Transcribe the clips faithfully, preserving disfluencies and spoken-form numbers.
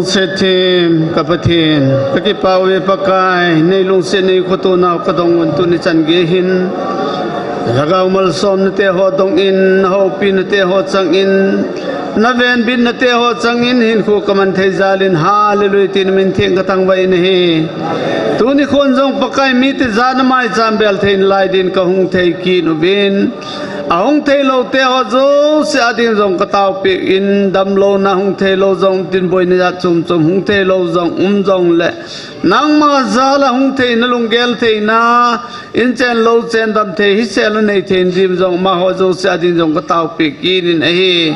Lungset them ka Pathen, ka kipah uve Pakai, nei lungset nei khoto nau ka dong un tuni chan gei hin. Lhagao malsomna te ho dong in, na houpina te ho chang in, na venbitna te ho chang in, hinkho ka man thei jal in, hallelujah, tin min theng ka thangvah in ahi. Tuni khon jong Pakai mi tijat na maicham bel thei nalai din ka hung thei kit uvin. Ahung thei lou te ho jouse a ding jong ka taopeh in, damlouna hung thei lou jong tin boina jat chom chom hung thei lou jong um jong le, nangma jal a hung theina lunggel theina, in chen lou chen dam thei, hisel a nei thei dim jong amaho jouse a ding jong ka taopeh kit in ahi.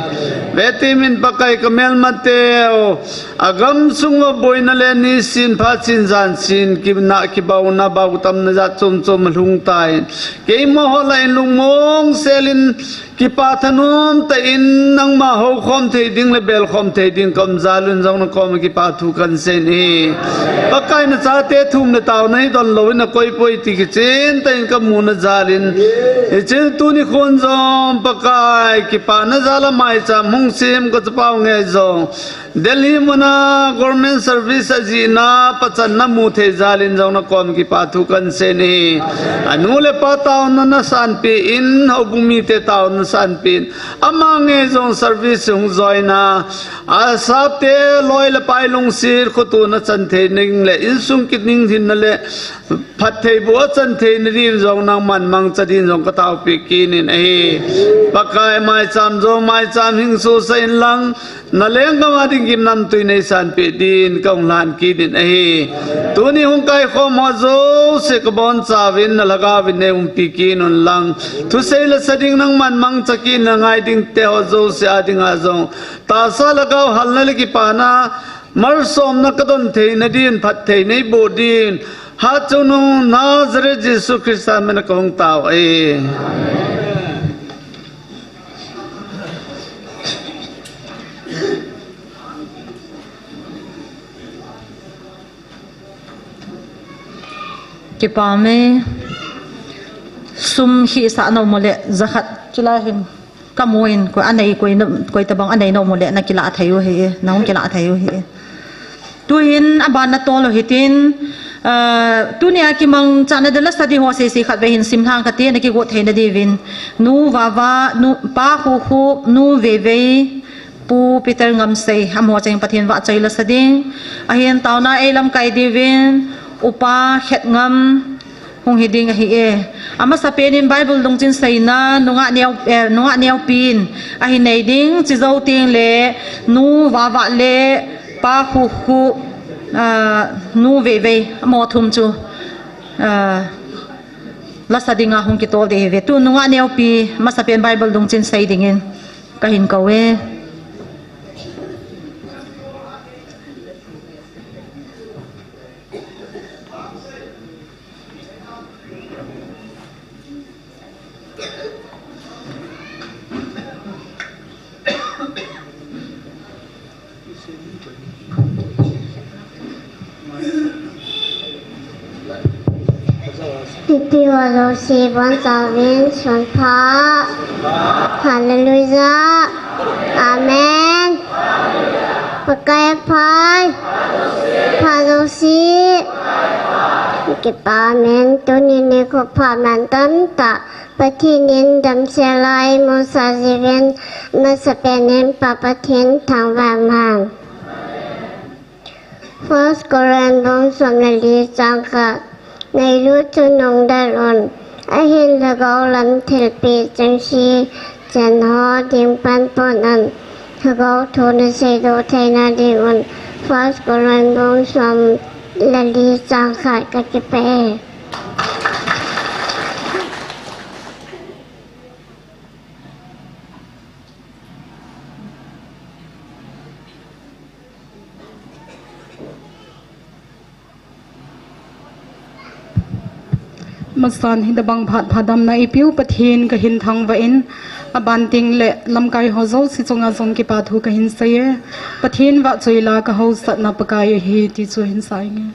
Vetem in Pakai ka melma teu, a gamsung uva boina le nisin phat sin jan sin, kina kibauna bautamna jat chom chom alhung tan. Keima ho lah in lungmong sel in kipah thanom tah in nangma houkhom thei ding le belkhom thei ding ka um jal un jong na koma kipah thu kan sei in ahi. Pakai na chate thum le taona hi don lou in a koi poi ti kichen tah in ka muna jal in. Hichun tuni khon jong Pakai kipana jal a maicham hung sem ka chapau nge jong. Delhi muna government service a jihna pachatna mu thei jal in jong na koma kipah thu kan sei in ahi. Anu le apa taona na sanpeh in, houbung mite taona na sanpeh in. Ama nge jong service hung join a, asapte loi le pai lungset khoto na chan thei ning le, insung kining hinna le, phattheiboh a chan theina din jong nangman mangcha din jong ka taopeh kit in ahi. Pakai maicham jong maicham hing sohsah in lang, na lenggam a ding gimnamtui nei sanpeh din ka hung lhan kit in ahi. Tuni hung kaikhom ho jouse ka boncha uvin na lhagao vin nei umpi kit un lang. Thusei lasa ding nangman mangcha kit in na ngai ding te ho jouse a ding a jong. Tahsa lhagao halna le kipana malsomna ka don theina din, phatthei nei boh din, hatchungnung Nazareth Jesu Christa min a ka hung tao e. Kipah e, sum hisah nom u le, jakhat chulai hin. Ka mu in, koi anei, koi na, koi tabang anei nom u le, na kilah thei u ahi, na hung kilah thei u ahi. Tuhin, aban na tol u hitin, ah, tunia kimangchahna ding lasa ding ho sese khatvei hin simlhang kate, na kigot theina diuvin. Nu Vava, nu, Pa Khukhup, Nu Veivei, Pu Peter Ngamsei, amaho cheng Pathen vahchoi lasa ding. Ahin taona ei lamkai diuvin, Upa Khetngam, hung hi ding ahi e. Amasapen in Bible lungchin seina, nungah neo, eh, nungah neopin ahin nei ding, chujou teng le, Nu Vava le Pa Khukhup, ah, Nu Veivei, amaho thum chu, ah, lasa dinga hung kitol ding ahi ve. Tu nungah neopi, amasapen Bible lungchin sei dingin ka hin kou e. Mipi ho jouse boncha uvin sunpha. Hallelujah. Amen. Pakai pha. Pha jouse. Kipah e, tuni nikho pha man tamtah Pathen in damsel a eimusah jiuvin, amasapen in Pa Pathen thangvah in. First Corinth bung som le li chang khat. Neilut chu nungdel un. Ahin lhagao lam thilpeh chengse chen ho ding panpon un. Lhagao thu nasei doh theina ding un. First Corinth bung som le li chang khat, ka kipah e. Masan hitabang phat phadamna eipeu Pathen ka hin thangvah in, aban teng le lamkai ho jouse chunga jong kipah thu ka hin sei e. Pathen vahchoi la ka hausatna Pakai ahi ti chu hin sa inge.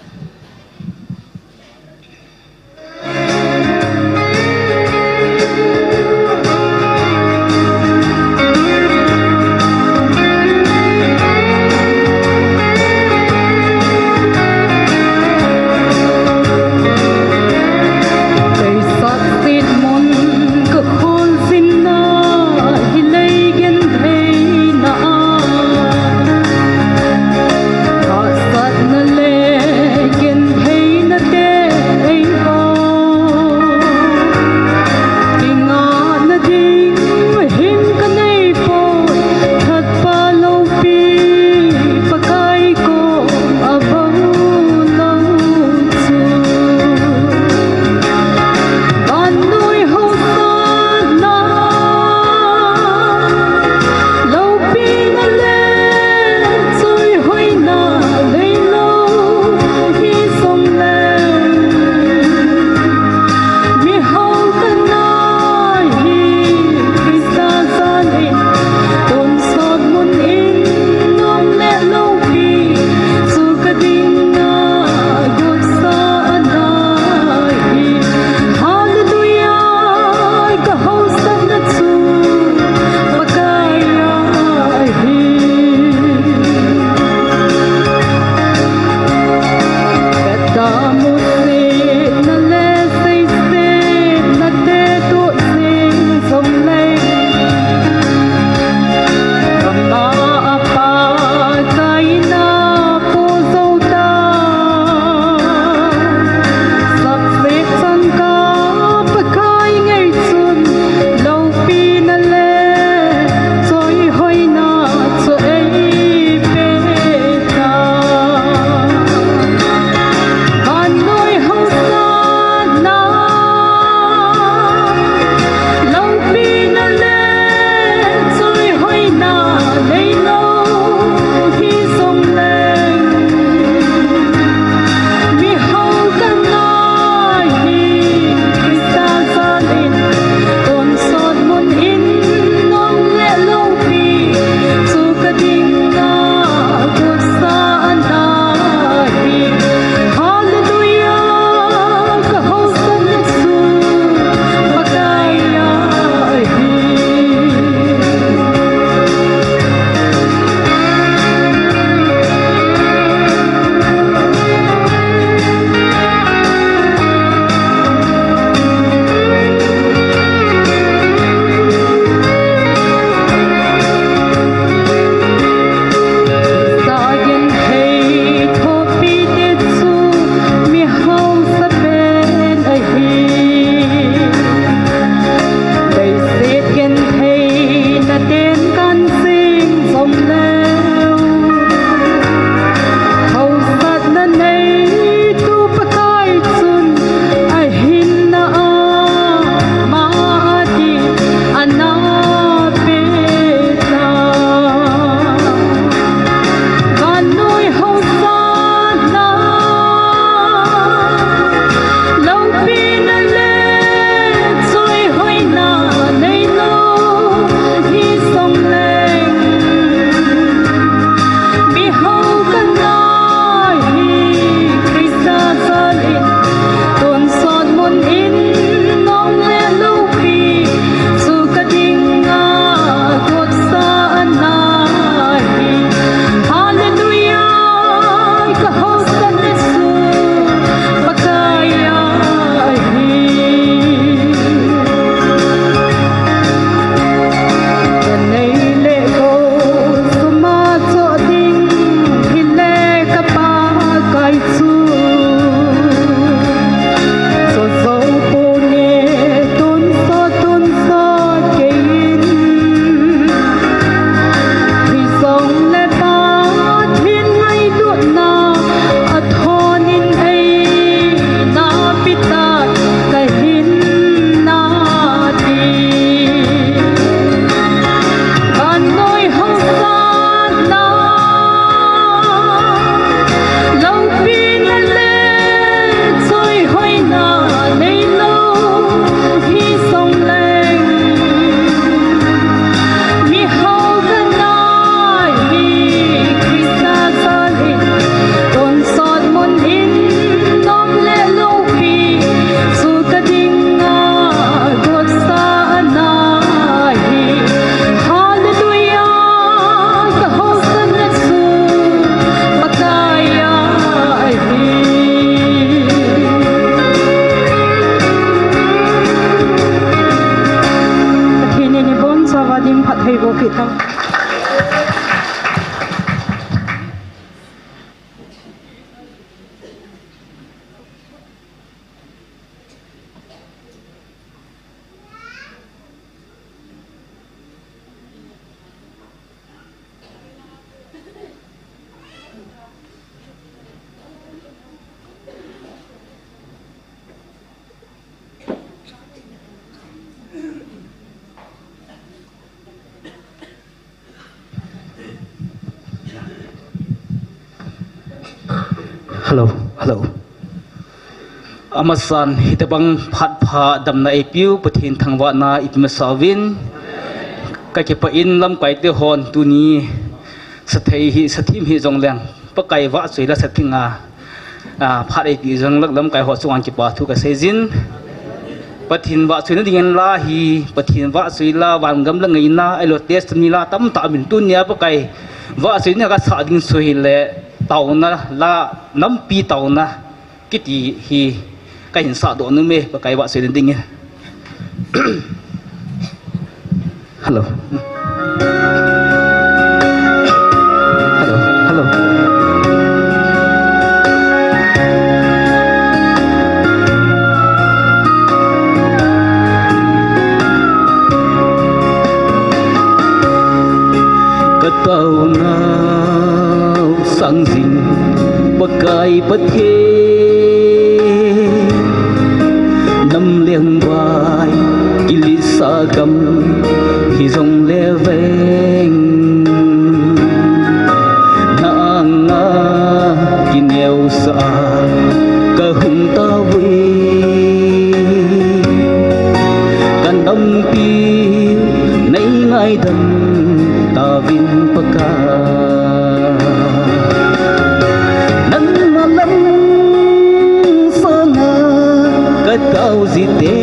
Hello, hello. Amasan hitobang phat pha damna eipeu Pathen thangvahna ipe masa uvin. Kakipah in lamkai te hon tuni sathei hi, sathim hi jongleng Pakai vahchoi la sathing a, a, phat eipeh jong lak lamkai ho chunga kipa thu kasei jin. Pathen vahchoina dingin la hi, Pathen vahchoi la vangam la ngaina, ahilou testimony la tamtah min tunia Pakai vahchoina kasah ding chu hile taona la, nampi taona kiti hi kahin sahdoh nom e, Pakai vahchoina dingin. Hello. Hello, hello. Kataona sang jing Pakai Pathen, nam lengvai kiletsah gam hijongle veng, na anga kineosah a kahung tauve. Kanampiu neingaidam tauvin Pakai. Nangma lam sanga katao jite,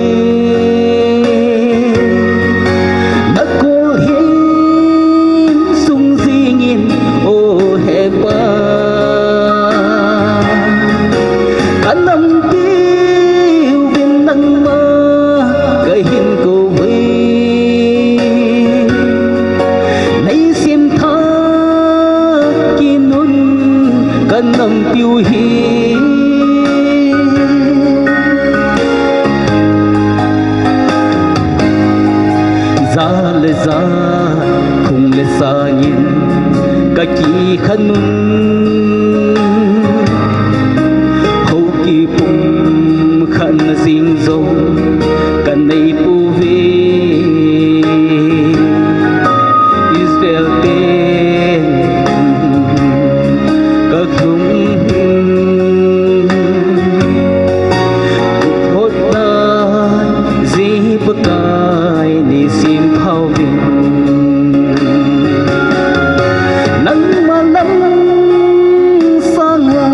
nakolhin sung jingin, o Hepa. Kanampiu vin nangma kahin kouve. Neisemtha kinun kanampiu hi. Ja le ja, khung le sangin kakikhanun, hou kipumkhatna jing jong kaneipouve. Israel ten kalhum hin, hotna jing Pakai neisemtha uvin. Nangma lam sanga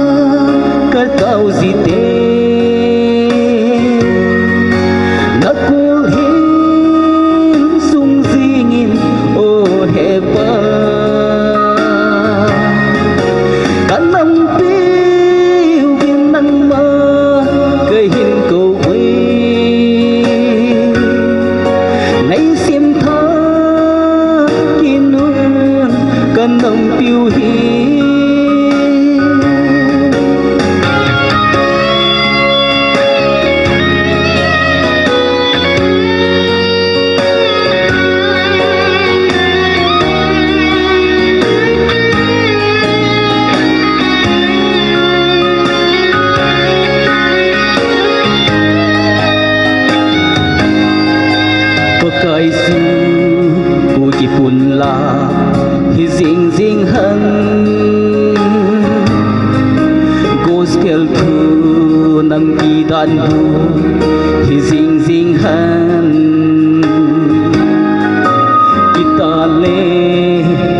katao jite, nakolhin sung jingin, o Hepa. Kanampiu vin nangma kahin kouve. Neisemtha kinun kanampiu hi. Pakai Jesu, kipun la hi jing jing hen. Gospel thu nang kidan bu hi jing jing hen. Kita le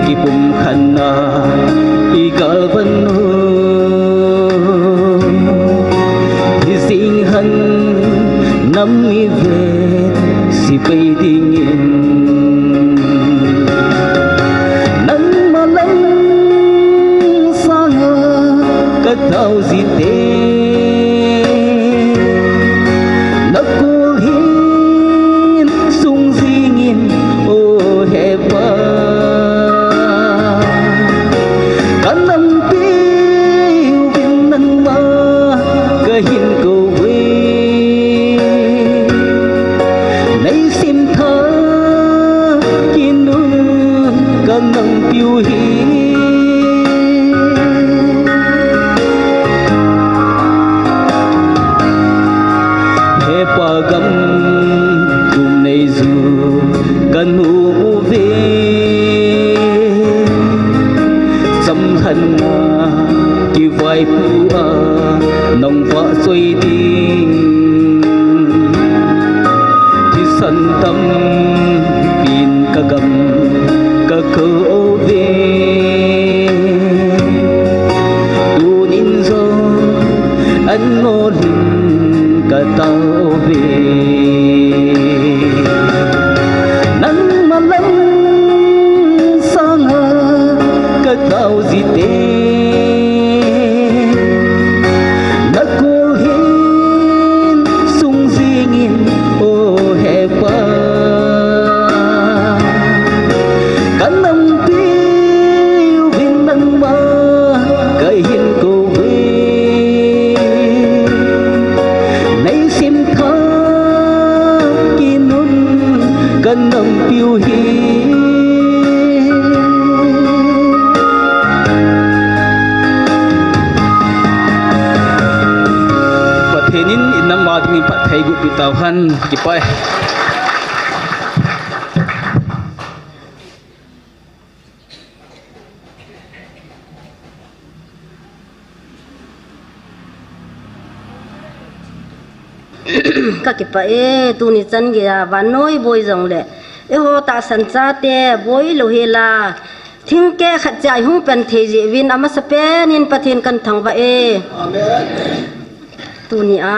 kipumkhatna igalvan u hi jing hen, nam ivet sepai dingin. Nangma lam sanga katao jite, nakolhin sung jingin, o Hepa. Ka nom uve, chamlhanna kivaipu a nang vahchoi ding. Thisan tampin ka gam ka kou uve. Tunin jong an ngol in ka tao uve. Nangma lam sanga ka tao jite, na kol hin sung jingin, o Hepa. Ka nampi uvin nangma ka hin kou uve. Nei sim tha kinun ka nampiu hi. Pathen in inam a dingin phatthei boh pi tauhen. Kipah e. Ka kipah e, tuni chan geiya vannoi boi jongle eiho tahsan chate boi lou hela, thingkeh khat cha i hung pen thei jeh uvin amasapen in Pathen kan thangvah e. Amen. Tuni a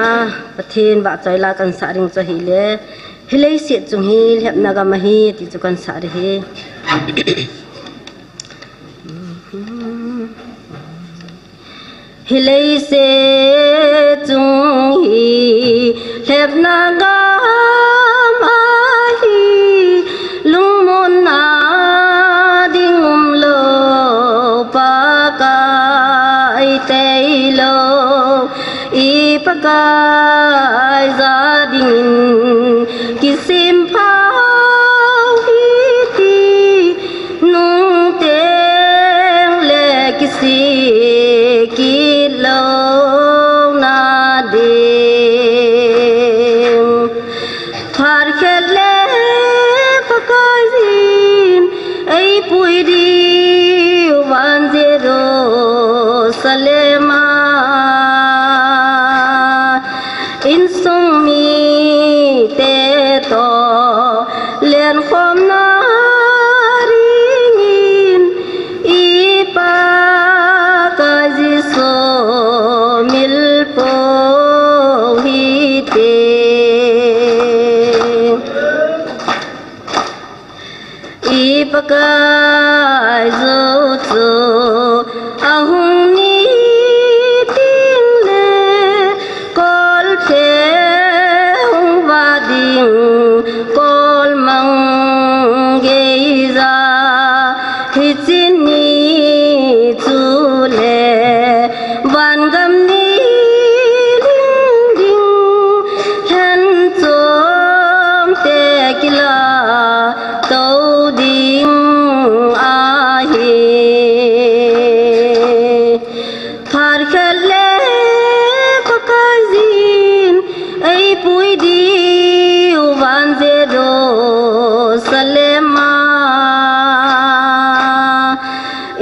Pathen vahchoi la kan sah ding chu ahile, hi leiset chung hi lhepna gam ahi ti chu kan sah ding ahi. Hi leiset chung hi lhepna gam ahi, lungmonna ding umlou, Pakai tailou. I Pakai ja dingin kisem phau hite, nungteng le kisih kit louna ding. Phat khat le Pakaiyin eipui diu van Jerusalem a, insung mite toh lenkhomna dingin i Pakai Jesu milpou hite. I Pakai Jesu chu ahung ni tengle, kolphe hung vah ding, kolmang geija. Hiche ni chule vangam ni ling ding, lhenchomte kilah tou ding ahi. Phat khat le Pakaiyin eipui diu van Jerusalem a,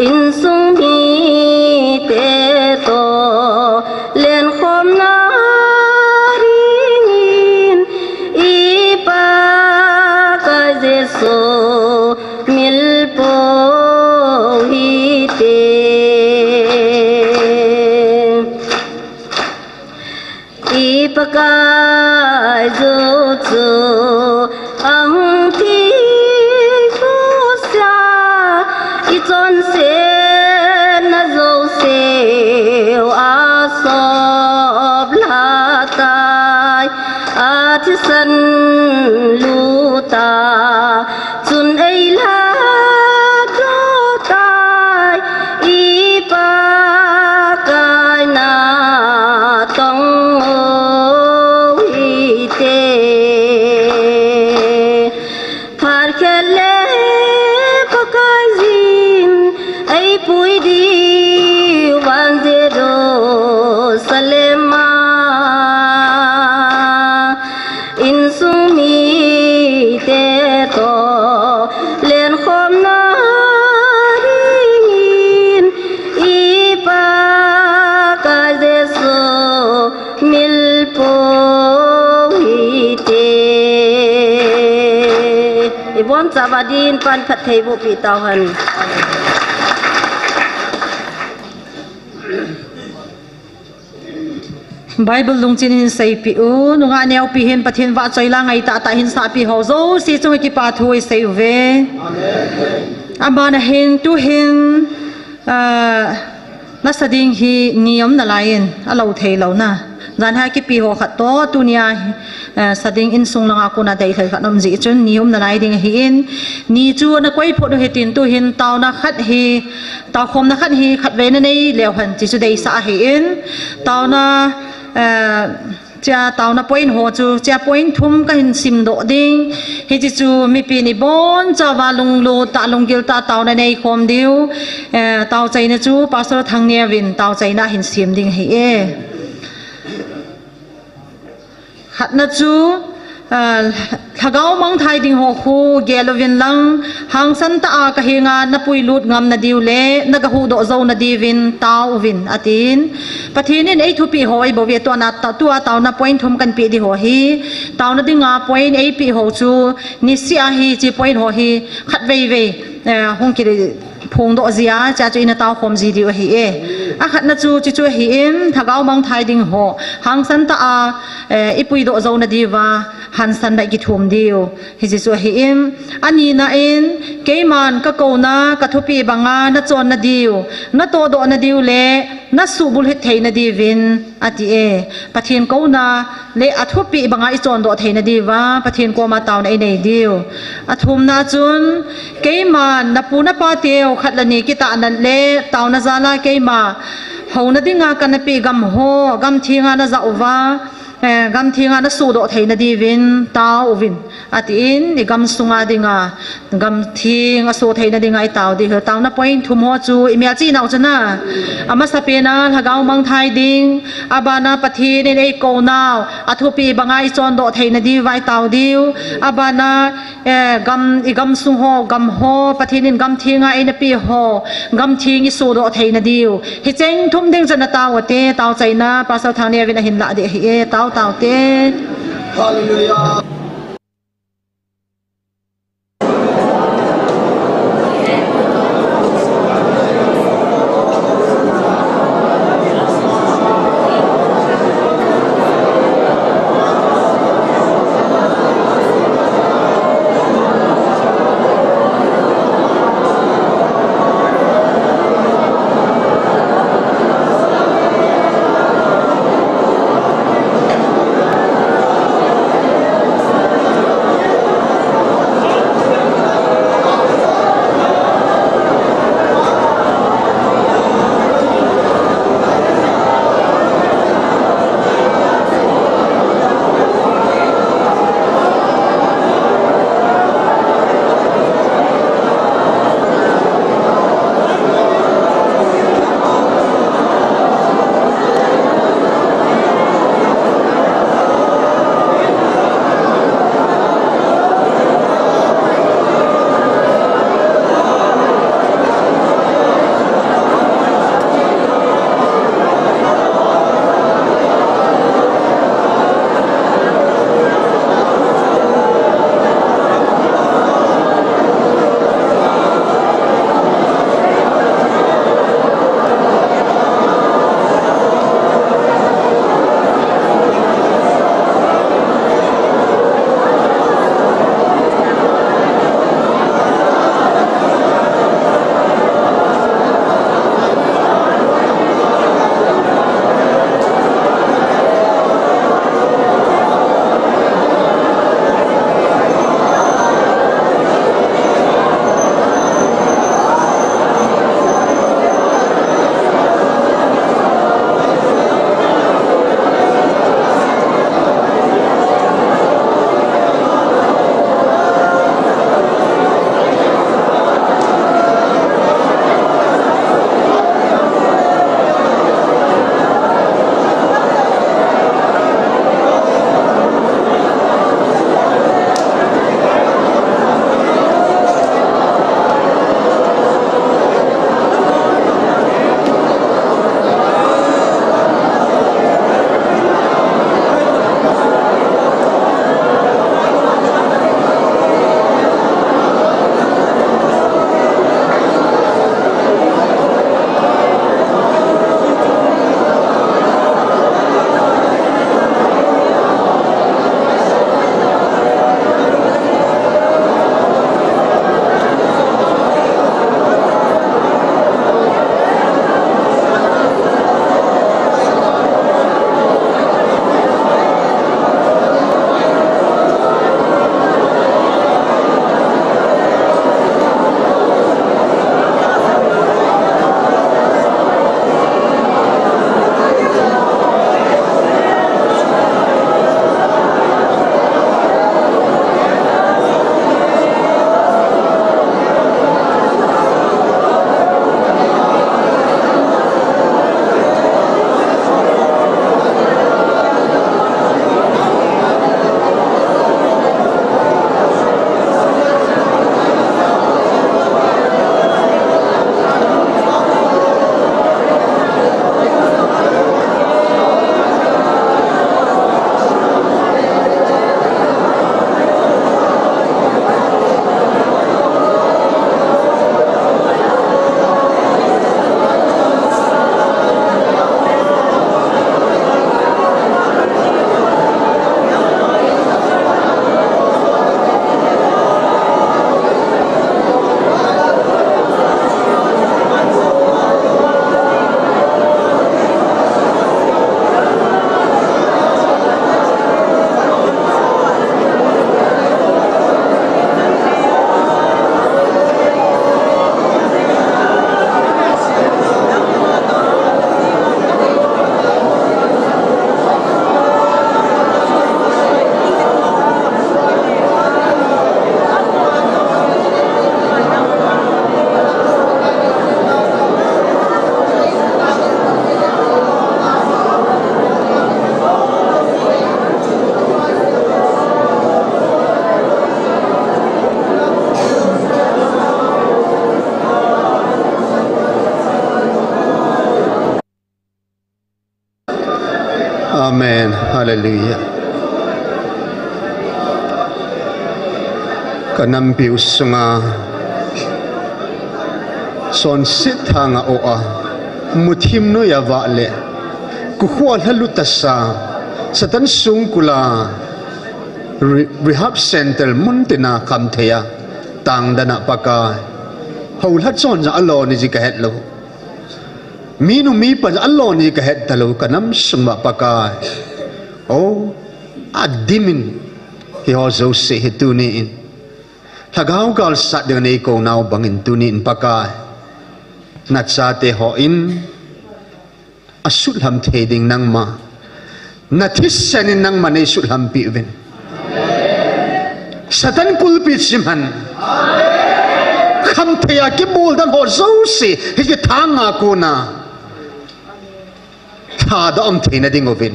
insung mite toh lenkhomna dingin i Pakai Jesu milpou hite. I Pakai Jesu chu ahung thi jouse, i chonsetna jouse asop lha tai, athisan lut a, chun eilha doh tai, i Pakai natong u hite. Ibon chava din pan phattheiboh pi tauhen. Bible lungchin hin seipi u, nungah neopi hin Pathen vahchoi la ngaitah tah hin sahpi ho jouse chunga kipa thu isei uve. Amen. Abana hin tuhin, ah, nasa ding hi ni um nalaiyin, alou thei louna. Jan ha kipi ho khat toh, tunia, eh, sa ding insung langa kona deilhoi khat um jeh chun, ni um nalai ding ahin. Ni chu nakoi phot u hitin tuhin, taona khat hi, taokhomna khat hi, khatvei nanei leuhen, ti chu deisah ahin. Taona, eh, chia taona point ho chu, chia point thum kahin simdoh ding. Hiche chu mipin ibon chauva lunglut tah, lunggil tah taona neikhom diu. Eh, taochaina chu Pastor Thangneo vin taochaina ahin sem ding ahi e. Khatna chu, ah, lhagao mangthai ding ho khu gel uvin lang, hangsan tah a kahenga napuilut ngam nadiu le, nagahuhdoh jou nadiuvin tao uvin, atin. Pathen in eithupi ho eibou ve, tuana ta-, tua taona point thum kanpeh di ho hi, taona dinga point eipeh ho chu, niseh a hiche point ho hi, khatvei vei, eh, hung ki phongdoh jia, chia chu ina taokhom ji diu ahi e. Akhatna chu, chuchu ahin, lhagao mangthai ding ho, hangsan tah a, eh, ipuidoh jou nadiuva, hangsan tah a kithum diu. Hiche chu ahin, anina in, keiman kakouna, kathupeh banga, nachon nadiu, natohdoh nadiu le, nasuhbulhit thei nadiuvin, ati e. Pathen kouna le athupeh banga ichondoh theina diuva, Pathen koma taona inei diu. Athumna chun, keiman napu napa teu khat le ni kitahna le taona jala keima houna dinga kanapeh gam ho, gamthenga najah uva, eh, gamthenga nasuhdoh theina diuvin, tao uvin. Atin, igam sunga dinga, gamtheng asoh theina dinga itao diu. Taona point thum ho chu, imelchih nau chana. Amasapena, lhagao mangthai ding, abana Pathen in eikou nau, athupeh banga ichondoh theina diuva itao diu. Abana, eh, gam, igam sung ho, gam ho, Pathen in gamthenga einapeh ho, gamtheng isohdoh theina diu. Hicheng thum ding chana tao ute, taochaina, Pastor Thangneo vin ahin lah di ahi e, tao tao te. Hallelujah. Hallelujah. Ka nampiu sunga chonset thanga o a, muthim noiya vah le, kukhua lhalut tasa, Satan songkula, re-, rehab center muntina khamtheiya, tangdana Pakai. Houlha chon jong alon ji kahet lou. Minu mipa jong alon ji kahet talou, ka nam sunga Pakai. O, adimin, hiho jouse hi tuni in. Lhagao galsat ding neikou nau bangin tuni in Pakai. Nachate hon, asutlham thei ding nangma. Nathisan in nangma neisutlhampi uvin. Satan kulpi chimhan. Khamtheiya kibuldan ho jouse, hiche thanga kona. Lhadoh um theina ding uvin.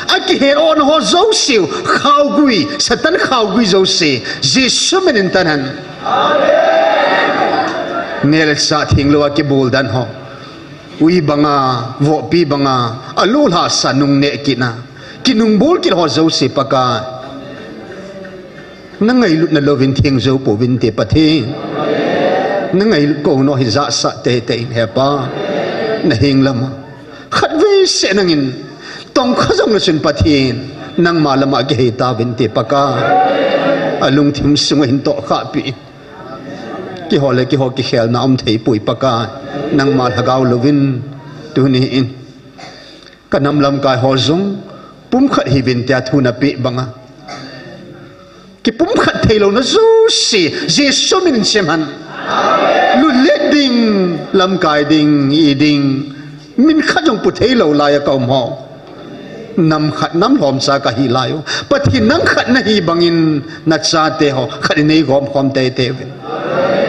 Akihet ona ho jouse, khaogui, Satan khaogui jouse, Jesu minin tanhen. Nelsa thenglouva kibuldan ho. Ui banga, vohpi banga, alu lhasa nungneh kitna. Kinungbol kit ho jouse Pakai. Nangailutna louvin theng jou pouvinte Pathen. Nangailut kou nau hi jahsah teitei in hepa. Naheng lama. Khatvei seh nangin. Tongkha jong nachun Pathen. Nangma lama kihei tauvinte Pakai. Alungthim sunga hin tohkhahpi. Kiho le kiho kikhelna um thei poi Pakai. Nangma lhagao louvin. Tuni in. Ka nam lamkai ho jong, pumkhat hiuvin tia thu napeh banga. Kipumkhat theilouna jouse, Jesu minin chemhen. Lunglet ding, lamkai ding, i ding. Min khat jong pu theilou laiya ka um ho. Nam khat nam lhomcha kahi lai u. Pathen nang khat nahi bangin nachate ho, khat in neigom khom teitei uvin.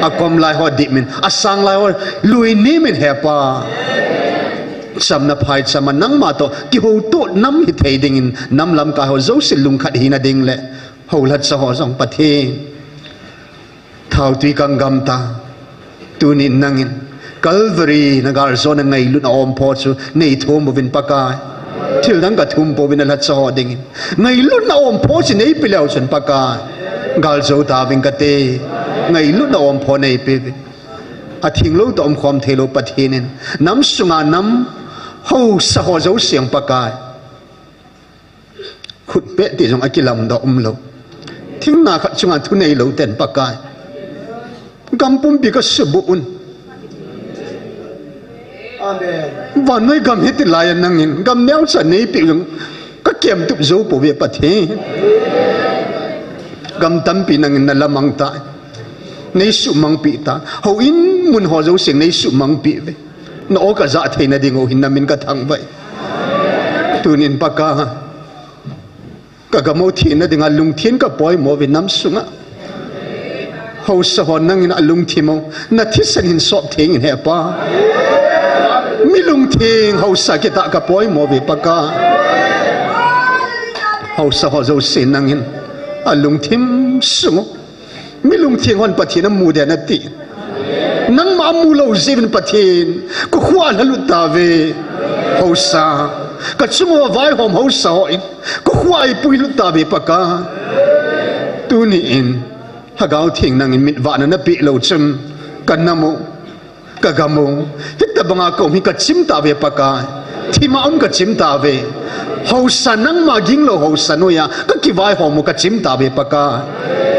Akom lai ho dihmin, asang lai ho luinemin hepa. Chamna phaichama nangma toh kihoutoh nam hithei dingin nam lamkai ho jouse lungkhat hina ding le houlhacha ho jong Pathen. Thaotui kangam ta. Tunin nangin Calvary na galjona ngailutna ompho chu neithum uvin Pakai. Thildang kathum pouvin nalhacha ho dingin. Ngailutna ompho chu neipe leu chun Pakai. Galjou tauving kate. Ngailutna ompho neipeuvin. Atheng lou toh umkhom theilou Pathen in. Nam sunga nam haosa ho jouse Pakai. Khutbeh ti jong akilamdoh umlou. Thingna khat chunga thuneilou ten Pakai. Gam pumpi kasubuh un. Amen. Vannoi gam hiti laiya nangin gam neocha neipeh jong kakemtup jou pouve Pathen. Gam tampi nangin nalamang tai. Neisumangpi tai. Houin mun ho jouse neisumangpi uve. Na-o kajah theina ding u hin namin kathangvah e. Tunin Pakai. Ka gam u thina dinga lungthim kapoimo uve nam sunga. Haosa ho nangin alungthim u. Nathisan hin sop thengin hepa. Mi lungthim haosa kitah kapoimo uve Pakai. Haosa ho jouse nangin alungthim sung u. Mi lungthim hon Pathen amu den ati. Nangma amu lou jeh uvin Pathen. Kakhua lhalut tauve. Haosa. Kachung uva vaihom haosa hon. Kakhua eipuilut tauve Pakai. Tunin. Lhagao Theng nangin mitvahna napeh lou chun. Kanam u. Kagam u, hitobanga kaum hi kachim tauve Pakai. Thima um kachim tauve. Haosa nangma ging lou haosa noiya, kakivaihom u kachim tauve Pakai.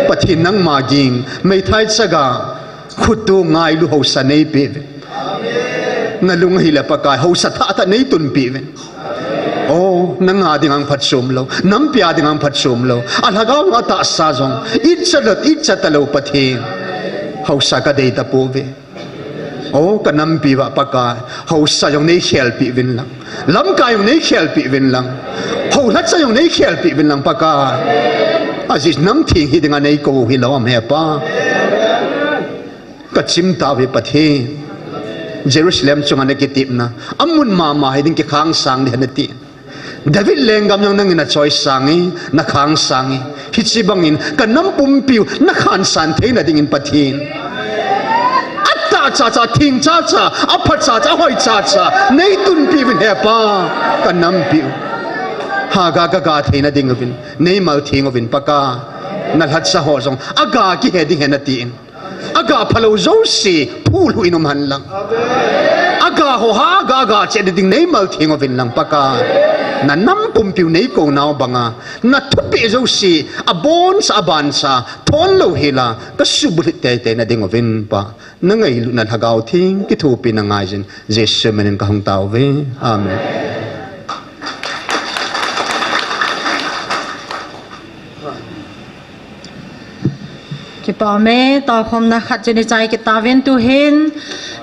Pathen nangma ging, meithai chaga, khutu ngailu haosa neipeuve. Nalung ahile Pakai, haosa thah thah neitunpeuve. O, nanga dinga phatchom lou, nampi a dinga phatchom lou. Alhagao atahsa jong, icha lou, icha talou Pathen. Haosa kadei tapouve. O, kanampi uva Pakai, haosa jong neikhelpeh uvin lang. Lamkai jong neikhelpeh uvin lang. Haolhacha jong neikhelpeh uvin lang Pakai. Ajeh chu namtheng hi dinga neikou hilou ham hepa. Kachim tauve Pathen. Jerusalem chunga nakitepna. Amun mama hi ding kikhang sang ding ahi nati. David lenggam jong nangin nachoisang e, nakhang sang e. Hiche bangin, kanam pumpiu, nakhansan theina dingin Pathen. Atah chacha, theng chacha, apha chacha, ahoi chacha, neitunpeh uvin hepa, kanampiu. Haga kaga theina ding uvin, neimal theng uvin Pakai. Nalhatsa ho jong aga kihe ding hen atin. Aga phalou jouse, phulhu in um hen lang. Aga ho haga, aga che ding neimal theng uvin lang Pakai. Nanam pumpiu neikou nau banga, nathupeh jouse, abonsa, abansa, thon louhela, kasuh bulhit teitei na ding uvin Pa. Nangailutna Lhagao Theng, kithopi nangaijin, Jesu minin kahung tao uve. Amen. Kipa ume, taokhomna khat chun ichai kit tauvin tuhin,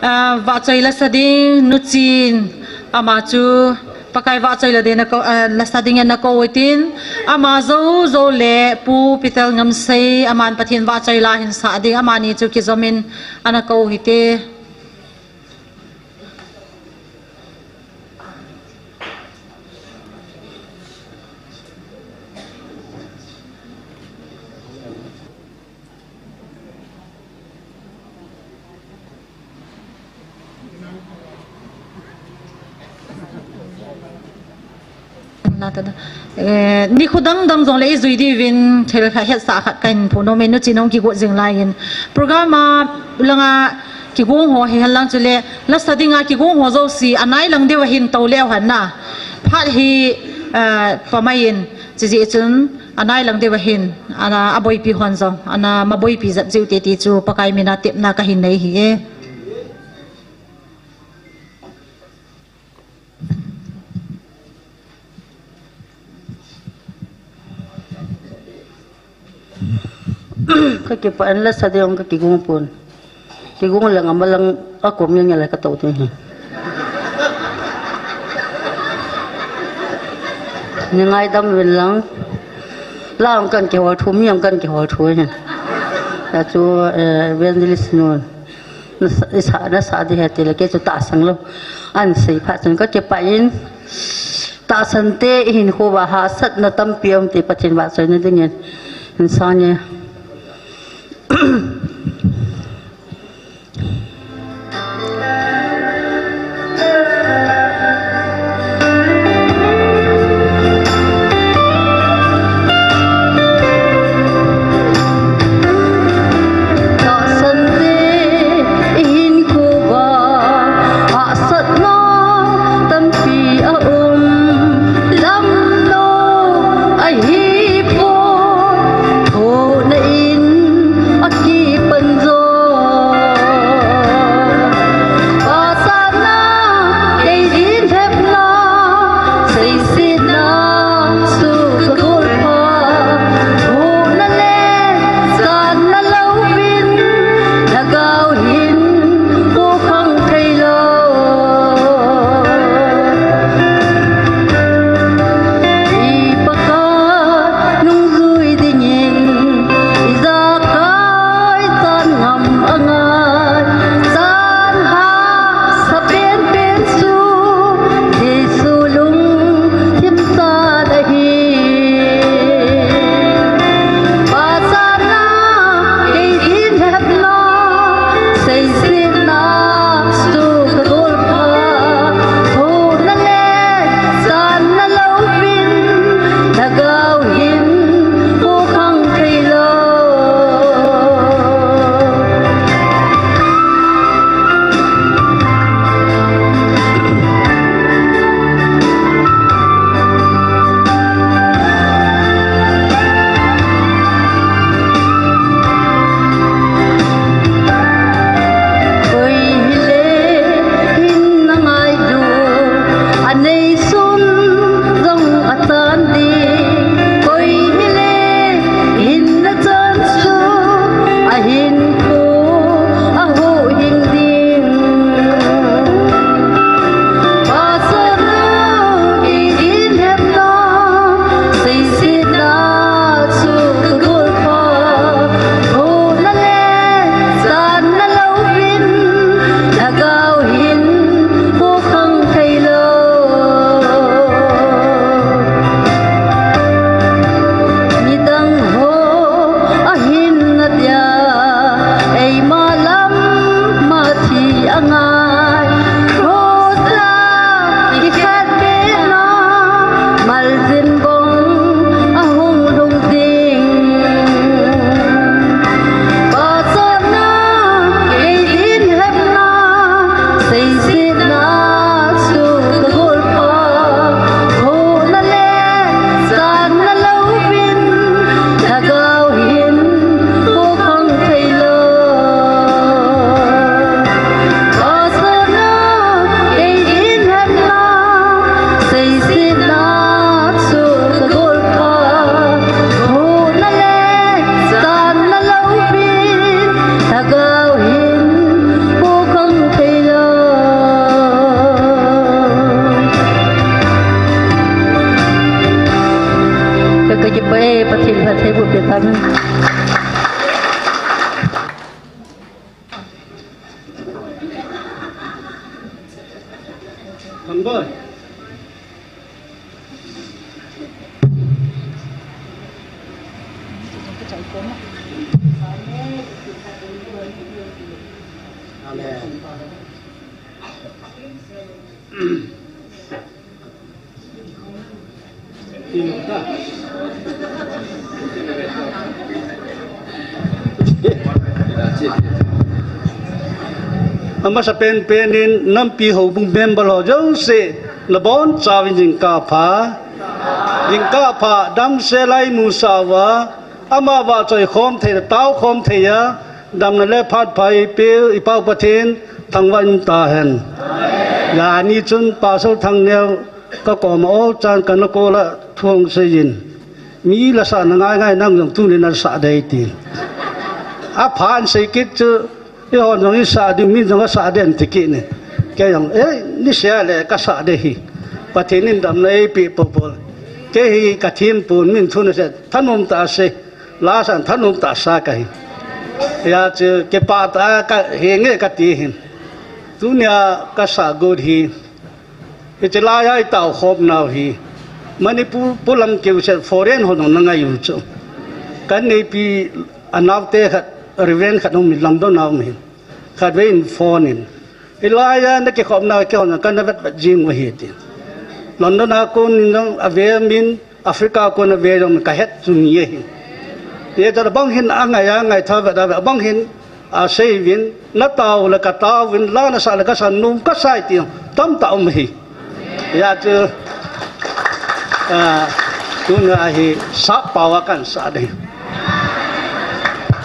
ah, vahchoi lasa ding, Nuchin, ama chu, Pakai vahchoi la ding nakou, ah, lasa ding in nakou utin, ama jou, jou le, Pu Peter Ngamsei, aman Pathen vahchoi la hin sa ding, amani chu kijomin, ana kou hite. Eh, nikho dang dang jongle ijui diuvin thil khat hetsah khat kahin phongdoh e, Nuchin hung kigot jing laiyin. Program a langa kigong ho hihen lang chule, lasa dinga kigong ho jouse, anai lang diu ahin tou leu hen na. Phat hi, eh, pamai in, chujeh chun, anai lang diu ahin, ana, aboipi hon jong, ana, maboipi jat jiu te ti chu, Pakai mina tepna kahin nei ahi e. Kakipah in lasa ding kakigong pon. Kigong lang amalang akom ngel ngel a katou tu hi. Nei ngaidam uvin lang. La jong kahin kihol thu, mi jong kahin kihol thu hi. Achu, eh, evangelist nu. Nasa, isa, nasa ding ahi tile, kei chu tahsan lou. Ahin sei phat chun kakipah in. Tahsan te, ihinkho uva hahsatna tampi aum te, Pathen vahchoina dingin. Insang e. Tahsan te, ihinkho uva hahsatna tampi aum, lam lou ahipoi, thoh Amasa penpen in nampi houbung member ho jouse nabonchauvin jingkah pha. Jingkah pha, damsel a imusah uva, ama vahchoi khom thei, tao khom thei a, damna le phat pha eipeu iPau Pathen thangvah in umtahen. Jani chun Pastor Thangneo kakoma ol chan kana call a thu hung seiyin. Mi lasahna ngaingai nang jong tuni nasah dei tin. Aphan sei kit chu, eihon jong isah ding, min jong asah ding ti kit in. Kei jong, eh, niseh le kasah ding ahi. Pathen in damna eipeh poupou. Kei hi kathempon, min thu nasei, thanom tah a sei. Lasan thanom tah a sa kahi. Hijeh chun kipah tah a kahenge kati hin. Tunia kasah got hi, hiche laiya itaokhomnau hi Manipur pulam kiusel foreign ho jong nangai u chu. Kaneipi anaote khat, Reverend khat um in London a um hin. Khatvei in phone in, hilaiya nakikhomnau keiho jong kana vetvet jing u ahi tin. London a kon in jong ave min, Africa a kon ave jong kahet chu ni ahi. Hijeh chun abang hin angai a ngaitha vet a vet, abang hin aseiuvin, natao le kataovin, la nasah le kasa, nom kasa e ti tamtah um ahi. Hijeh chun, ah, tuna hi sap pao a kahin sah ding.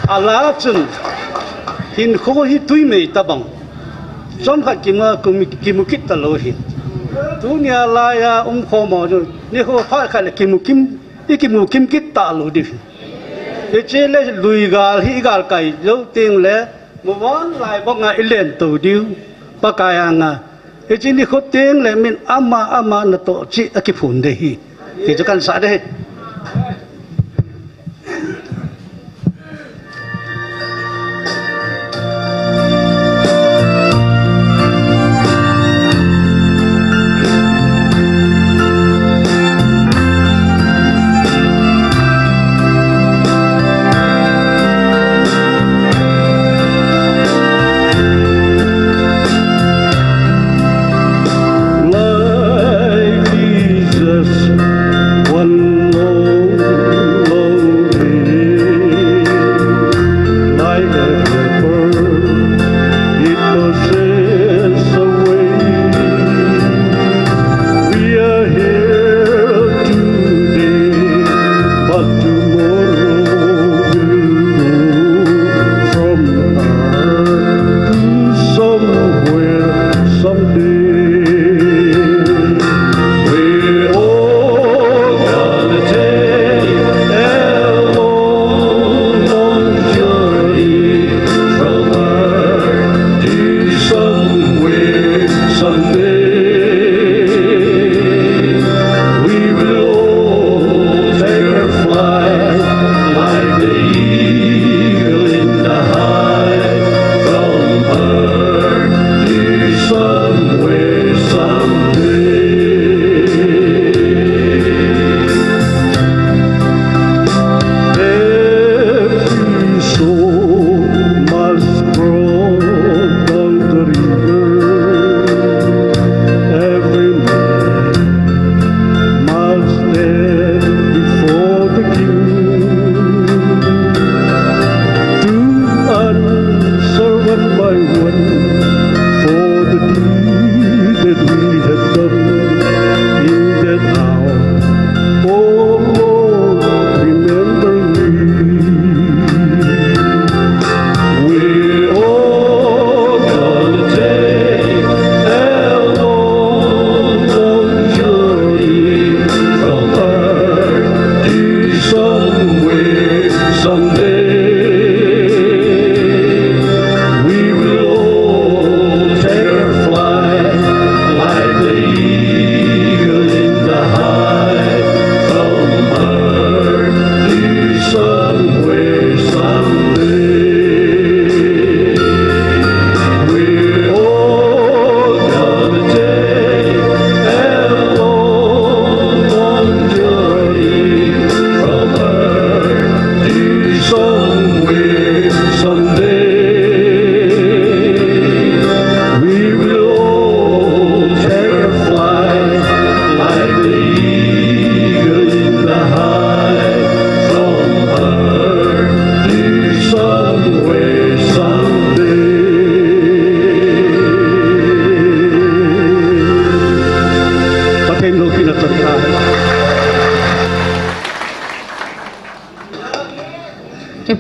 Alah chun, hinkho hi twimei tobang, chomkhat kimu, kimu, kimu kit talou ahi. Tunia laiya umkhom ho jong nikho phat khat le kimu kim, ikimu kim kit talou ding ahi. Hiche le lui gal hi igalkai jou teng le, muvan lai banga ilen tou diu, Pakai anga. Hiche nikho teng le min ama ama natoh cheh a kiphon ding ahi. Hichu kahin sah ding ahi. Life is just one long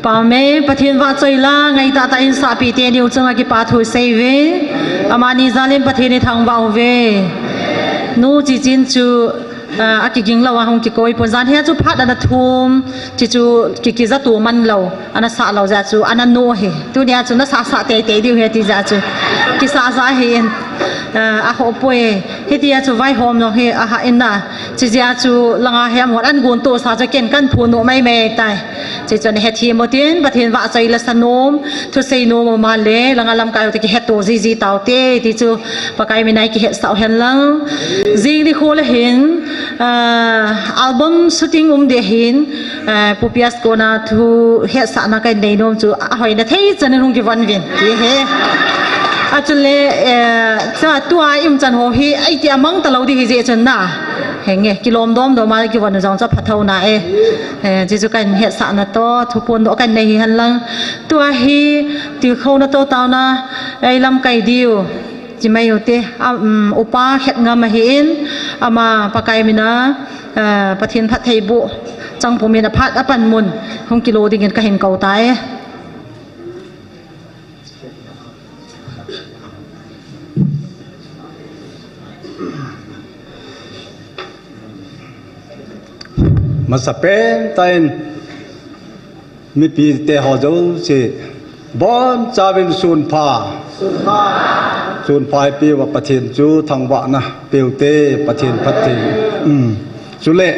Amen. Pathen vahchoi la, ngai tahtah in sahpi teni u chunga kipa thu seive. Amani jal in Pathen ithangvah uve. Nu Chichin chu, ah, akiging lou a hung kikoi pon, jan hia chu phat ana thum, chi chu ki, kija tu man lou, ana sah lou jeh chu, ana no hi. Tunia chu nasah sah teitei diu hi ti jeh chu. Kisah sah hi in, ah, aho poi. Hitia chu vaihom jong hi ahah in na. Chi jeh chu langa hi amahon an gon toh sa chu ken kan phun nom maimai tai. Chi chu ana hethem utin, Pathen vahchoi la sa nom, thusei nom um a le, langa lamkai u te kihetto jiji taute, ti chu Pakai mina i kihetsah u hen lang. Jing nikho le hin, ah, album shooting um ding ahin, ah, Pu Pias kona thu hetsahna kahin nei nom chu ahoina thei chan in hung kivon uvin. Ti hi. Achule, eh, cha tua i um chan ho hi, aiti amang talou ding hi jeh chun na. Henge, kilom dom dom a kivon u jong chu apha tho na e. Eh, chi chu kahin hetsahna toh, thuphon doh kahin nei hi hen lang. Tua hi, tilkhouna toh taona, ei lamkai diu. Chi mai u te, a, um, upa Khetngam ahin, ama Pakai mina, eh, Pathen phattheiboh, chang pum in aphat apanmun, hung kilo dingin kahin kou tai. Masapen tah in mipite ho jouse bonchauvin sunpha. Sunpha ipeuva Pathen chu thangvahna peute, Pathen phatthei. Um. Chule,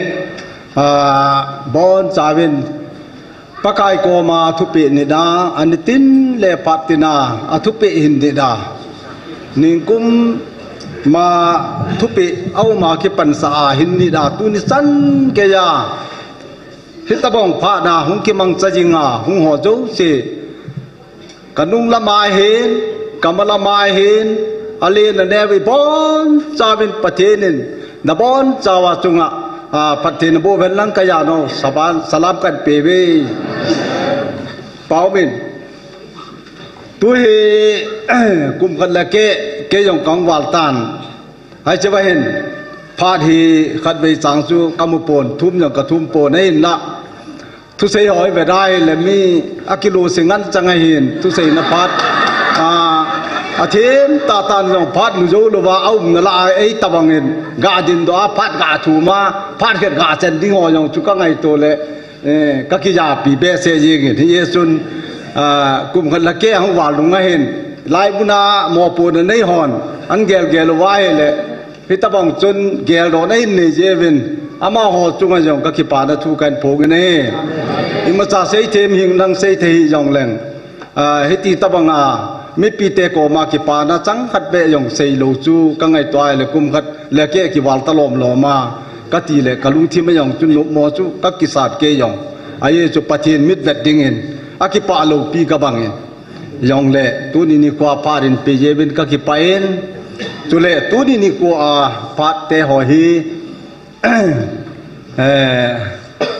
ah, bonchauvin Pakai koma thupeh nina, anitin le phat tina, athupeh hin nina. Ningkum ma thupeh auma kipansah a hin nina, tuni chan geiya. Hitobang phatna hung kimangcha jinga, hung ho jouse. Ka nung lama hin, ka ma lama hin, alen aneo uvin bonchauvin Pathen in, nabonchauva chunga, ah, phatthei naboh uvin lang kahin nom, saban, salam kahin peuve. Paumin. Tuhi, kum khat le keh, kei jong kahung val tan. Hiche va hin, phat hi khatvei chang chu kamu pon, thum jong kathum pon ahinla. Thusei ho hi ve dai le mi akilose ngen chang ahin, thuseina phat. Ah, athem tah tah in jong phat mu jou louva aum nalai, ei tobang in, ga dingdoh a phat ga thum a, phat khat ga chen ding ho jong chu kangaito le, eh, kakijapi behseh jeng in, hijeh chun, ah, kum khat le keh ahung val nung ahin, lai muna mopohna nei hon, ahin gelgel uva ahile, hitobang chun geldohna ahin nei jeh uvin, amaho chunga jong kakipana thu kahin phong in ahi. Imacha seithem hih lang seithei hih jongleng. Ah, hiti tobanga mipite koma kipana chang khat beh jong seilou chu kangaito ahile kum khat le keh kival ta lom lom a. Kati le kalungthim a jong chu nopmo chu kakisat kei jong. Ajeh chu Pathen mitvet dingin akipah loupi kabang in. Jongle, tuni nikhoa phat in peh jeh uvin kakipah in. Chule, tuni nikhoa phat te ho hi, eh,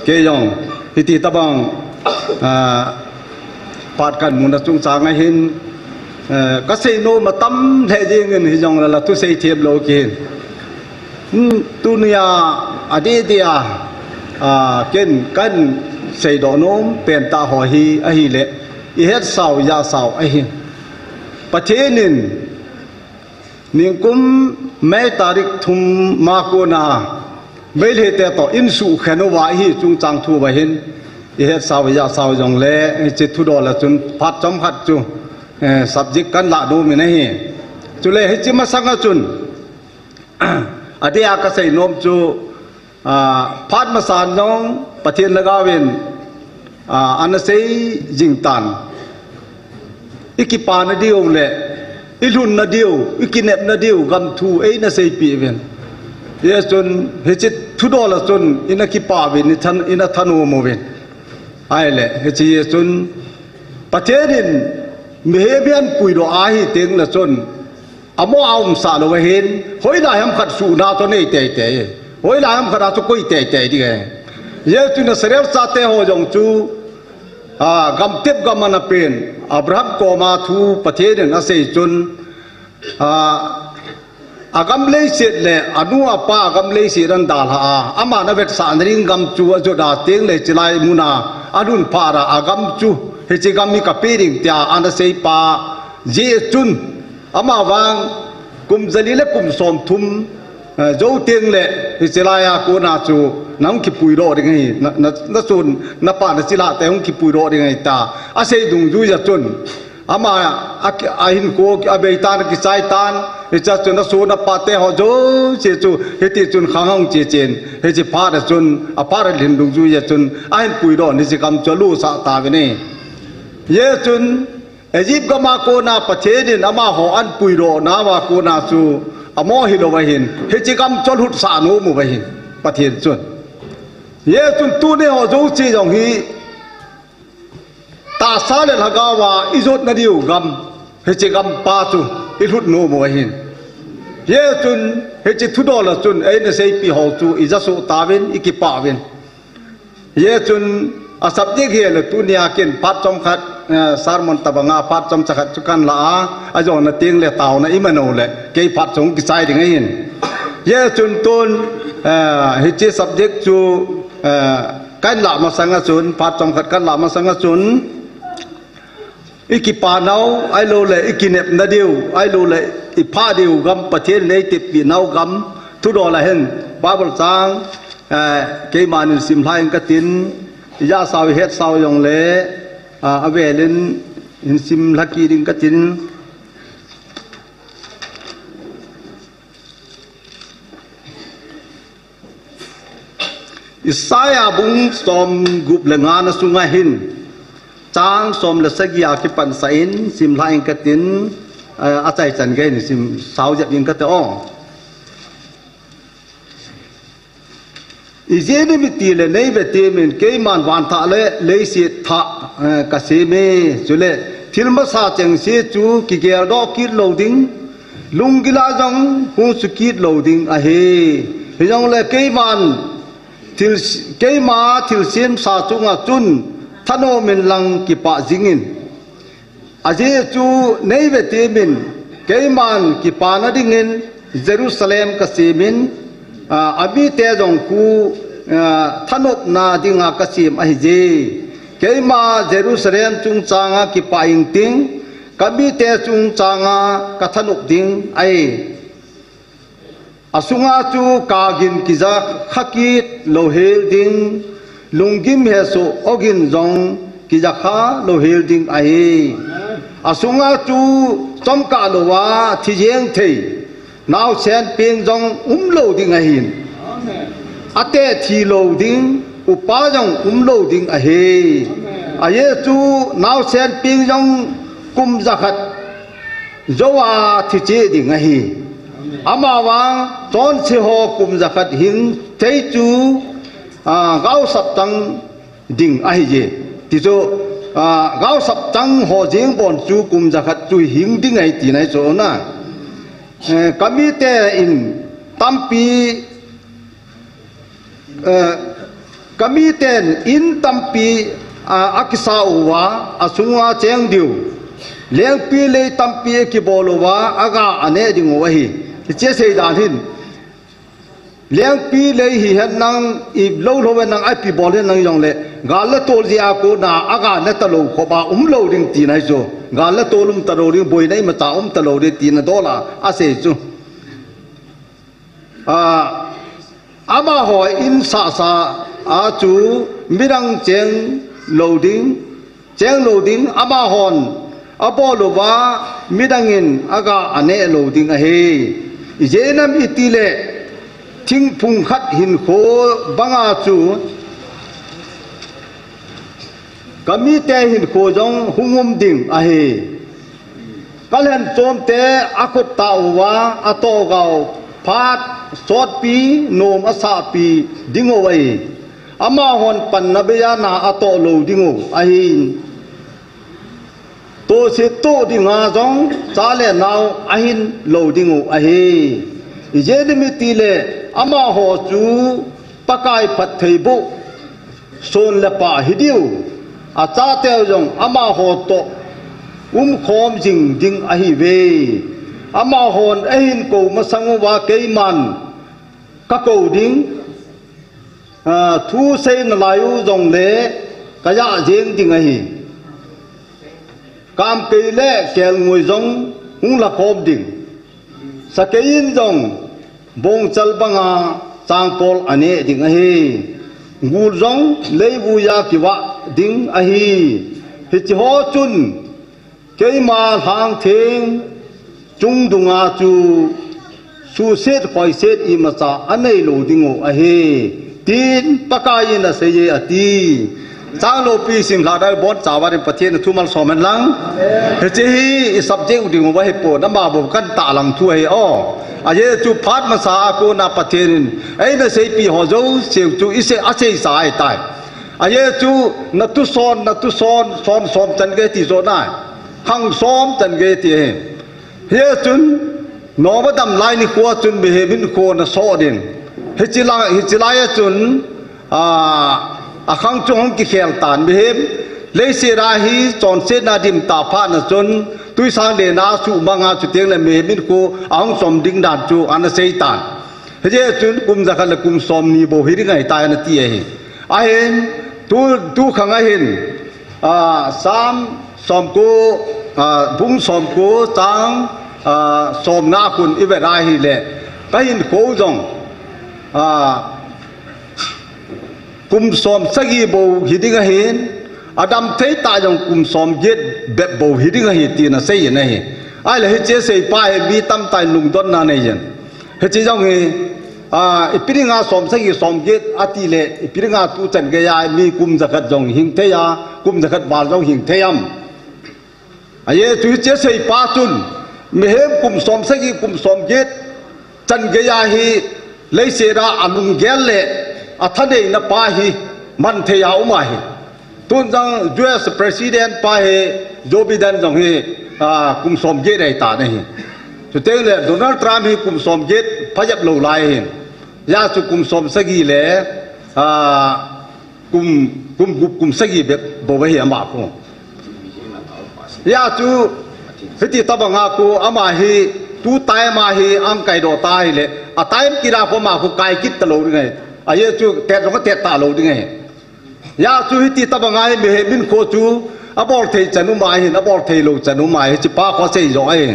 kei jong, hiti tobang, ah, phat kahin muna chungchang ahin, eh, kasei nom atam lheh jeng in hijongle la thusei them lou kihin. Hmm, tunia, adeh deh a, ah, ken kahin seidoh nom pen tah ho hi ahile, ihetsau, ijahsau ahi. Pathen in, ningkum May tarik thum ma kona, Meitei te toh in sukhen uva ihi chungchang thu uva hin, ihetsau, ijahsau jongle, hiche thudol a chun phat chomkhat chu, eh, subject kahin lah nom in ahi. Chule hiche masanga chun, adeh a kasei nom chu, ah, phat masan jong Pathen Lhagao in, ah, ana sei jing tan. Ikipana diu le, ilhunna diu, ikinepna diu, gam thu eina seipeh uvin. Hijeh chun, hiche thudol a chun, ina kipah uvin, ithan, ina thanom uvin. Ahile, hiche jeh chun, Pathen in mihem hi ahin puidoh ahi tengle chun, amo a umsah lou ahin, hoilai ham khat suhna chu anei teitei. Hoilai ham khat a chu koi teitei ding ahi. Hijeh chun Israel chate ho jong chu, ah, gamtep gam ana pen, Abraham koma thu Pathen in asei chun, ah, agam leiset le, anu apa agam leiset ahin dalha a, aman avetsahna ding gam chu ajot a tengle chulai muna, alhun phat a agam chu, hiche gam hi kapeh ding tia ana seipa, jeh chun, amavang kum jali le kum somthum, eh, jou teng le, hiche laiya kona chu, nahung kipuidoh ding ahi, na, na, nason, napa nache lah te hung kipuidoh ding ahi tia, asei dungjuiya chun, ama, a, ahinkho, abeitan, akichaitan, hichea chun ason apa te ho jouse chu, hiti chun khang ahung che chen, hiche phat a chun, aphat a lhin dungjuiya chun, ahin puidoh in hiche gam chu alosah tauvin ahi. Hijeh chun, Egypt gam a kona Pathen in amaho ahin puidoh nauva kona chu, amaho hilou ahin, hiche gam chu alhutsah nom uva ahin, Pathen chun. Hijeh chun tuni ho jouse jong hi, tahsa le lhagaova ijotna diu gam, hiche gam pa chu ilhut nom u ahin. Hijeh chun, hiche thudol a chun, eina seipi ho chu ija soh tauvin, ikipah uvin. Hijeh chun, a subject hi le tunia ken phat chomkhat, eh, sermon tobanga phat chomcha khat chu kahin la a, ajona teng le taona iman u le, kei phat chomkhat kichai ding ahin. Hijeh chun tun, eh, hiche subject chu, eh, kahin lah masanga chun, phat chomkhat kahin lah masanga chun, ikipa nau, ahilouleh ikinepna diu, ahilouleh iphah diu gam, Pathen in eiteppi nau gam, thudol a hin, Bible chang, eh, keiman hin simlha ing katin, ija sao ihet sao jongle, ah, avel in hin simlha kit ding katin. Isaiah bung somgup le nga na sunga hin, chang som le sagi a kipansah in, simlha ing katin, eh, achaichan gei hin sim sao jep ing kate o. Ijeh inem itile neive temin, keiman vanthah le leiset thah, eh, kasem e, chule thil masa chengse chu kigeldoh kit lou ding, lunggil a jong hung su kit lou ding ahi. Hijongle keiman thil, keima thilsemsa chunga chun thanom inlang kipah jing in. Ajeh chu neive temin, keiman kipana dingin Jerusalem kasem in, ah, amite jong khu, ah, thanopna dinga kasem ahije. Keima Jerusalem chungchanga kipah ing ting, kamite chungchanga kathanop ding ahi. Asunga chu kagin kijakha kit louhel ding, lunggim hesoh ogin jong kijakha louhel ding ahi. Asunga chu chomkah louva thi jeng thei, naosen peng jong umlou ding ahin. Ateh thi lou ding, upa jong umlou ding ahi. Ajeh chu naosen peng jong kum jakhat jouva thi cheh ding ahi. Amavang chonse ho kum jakhat hing thei chu, ah, gaosap tang ding ahije. Tichu, ah, gaosap tang ho jeng bon chu kum jakhat chu hing ding ahi tina ahi chu na. Eh, kamite in tampi Eh, kamiten in tampi, ah, akisa uva, asunga cheng diu. Lengpi lei tampi akibol uva, aga aneh ding u ahi. Hiche seidan hin. Lengpi lei hihen lang, ilou lou hen lang, ipi bol hen lang jongle, gal le tol jeh a kona, aga ne talou khopa umlou ding tina ahi chu. Gal le tol um talou ding, boina imacha um talou ding tina dola asei chu. Ah, amaho in sahsa a chu midang cheng lou ding, cheng lou ding, amahon abol uva midangin aga aneh lou ding ahi. Ijeh inem itile thingphung khat hinkho banga chu kamite hinkho jong hung um ding ahi. Kalhen chomte akhut tah uva atoh gao phat sotpi nom asahpi ding u ahi. Amahon panna beiya na atoh lou ding u ahi. Tohse toh dinga jong cha le nao ahin lou ding u ahi. Ijeh inem itile amaho chu Pakai phattheiboh son le pah hidiu, achateu jong amaho toh umkhom jing ding ahiuve. Amahon ahin kou masang uva keiman kakou ding, ah, thu sei nalai u jongle, kajah jeng ding ahi. Kamkei le kelngoi jong hung lakhom ding. Sakei in jong bongchal banga changpol aneh ding ahi. Gul jong leivuiya kivah ding ahi. Hiche ho chun keima lhangtheng chung dunga chu suhset khoiset imacha anei lou diu ahi, tin Pakai in aseiye ati. Chang loupi simlhah dai bon chauva in Pathen in thu malsom hen lang. Hiche hi i subject diu ahi pon, ama bou kan tahlang thu ahi o. Ajeh chu phat masa a kona Pathen in eina seipi ho jouse chu i sei, asei sa ahitai. Ajeh chu na tuson, na tuson, som som chan gei ti jo nai. Khang som chan gei ti ahi. Hichun, Noah dam lai nikho chun mihem hinkho ana soh ding. Hiche lai, hiche lai a chun, a, akhang chu hung kikhel tan mihem. Leiset a hi chonsetna dimtah phat na chun, twisang lena suhmang a chuteng le mihem hinkho ahung chom ding dan chu ana sei tan. Hijeh chun kum jakhat le kum somni bou hi ding ahitai ana ti ahi. Ahin, tu, tu khang ahin, a, Sam somko, a, bung somko chang, a, somna khun i vet a ahile, ka hinkho jong, a, kum som sagi bou hi ding ahin, adam thei tah jong kum som get bep bou hi ding ahi, tin asei in ahi. Ahile hiche seipa hi mi tamtah in lungdonna anei in. Hiche jong hi, a, ipi dinga som sagi som get ati le, ipi dinga tu chan gei a mi kum jakhat jong hing thei a, kum jakhat val jong hing thei am. Ajeh chu hiche seipa chun, mihem kum som sagi kum som get chan gei a hi leiset a alunggel le athaneina pa hi man thei a um ahi. Tun jong U S President pa hi Joe Biden jong hi, a, kum som get ahitan ahi. Chuteng le Donald Trump hi kum som get phajep lou lai ahin. Hijeh chu kum som sagi le, a, kum, kum gup, kum sagi bep bou ahi ama khu. Hijeh chu hiti tobang a khu ama hi tu time a hi ahung kaidoh ta ahile, a time kit a khu ama khu kai kit talou ding ahi. Ajeh chu tet jong atet talou ding ahi. Hijeh chu hiti tobang a hi mihem hinkho chu abol thei chan um ahin, abol thei lou chan um ahi, hiche pa khu asei jo ahi.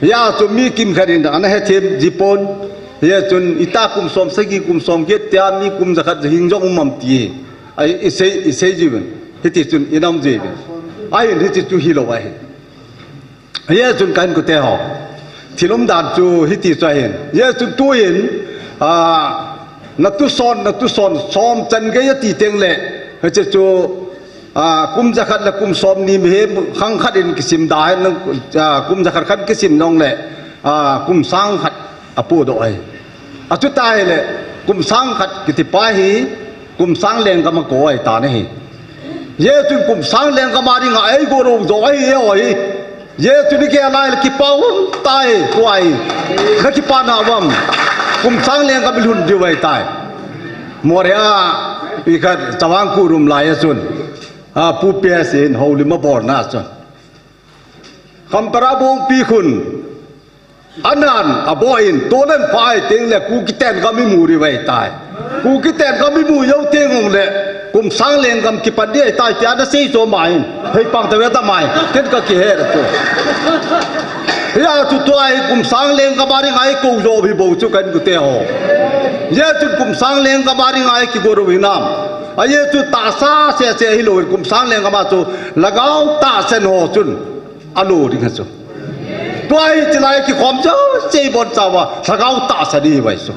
Hijeh chu mi kimkhat in ana hethem ji pon. Hijeh chun ita kum som sagi kum som get tia mi kum jakhat hing jong um am ti. Ahi, i sei, i sei jiuvin. Hiti chun i nam jiuvin. Ahin hiche chu hilou ahi. Hijeh chun ka inkote ho, thil umdan chu hiti chu ahin. Hijeh chun tuin, a, na tuson, na tuson, som chan gei ati teng le, hiche chu, a, kum jakhat le kum somni mihem khang khat in kisim da hen, a, kum jakhat khat kisim nong le, a, kum sang khat apodoh ahi. Achuti ahile, kum sang khat kiti pa hi, kum sang lenggam a kou ahitan ahi. Hijeh chun kum sang lenggam a dinga eigodoh jo ahi, eiho hi. Hijeh chun i gel a ahile kipa um tai, tua hi. Na kipana uvam. Kum sang lenggam i lhun diu ahitai. Moreh a, i khat Chavang Kurum lai a chun, a, Pu P S in houlim abolna chun, Khamparabongpi khun, anan, aboh in, tolen phai teng le, Kuki ten gam imu diu ahitai. Kuki ten gam imu jou teng ule, kum sang lenggam kipan ding ahitai, tia ana sei jo ama hin. Hei pang tave ta mai, ken ka kihe ra tu. Hijeh chu tua hi kum sang lenggam a dinga eikou jo hi bou chu ka inkote ho. Hijeh chun kum sang lenggam a dinga eikigodoh hinam. Ajeh chu tahsa sese hilou, kum sang lenggam a chu lhagao tahsan ho chun alo ding ahi chu. Tua hi chilai kikhom jouse ibon chauva, lhagao tahsan ihi uve chu.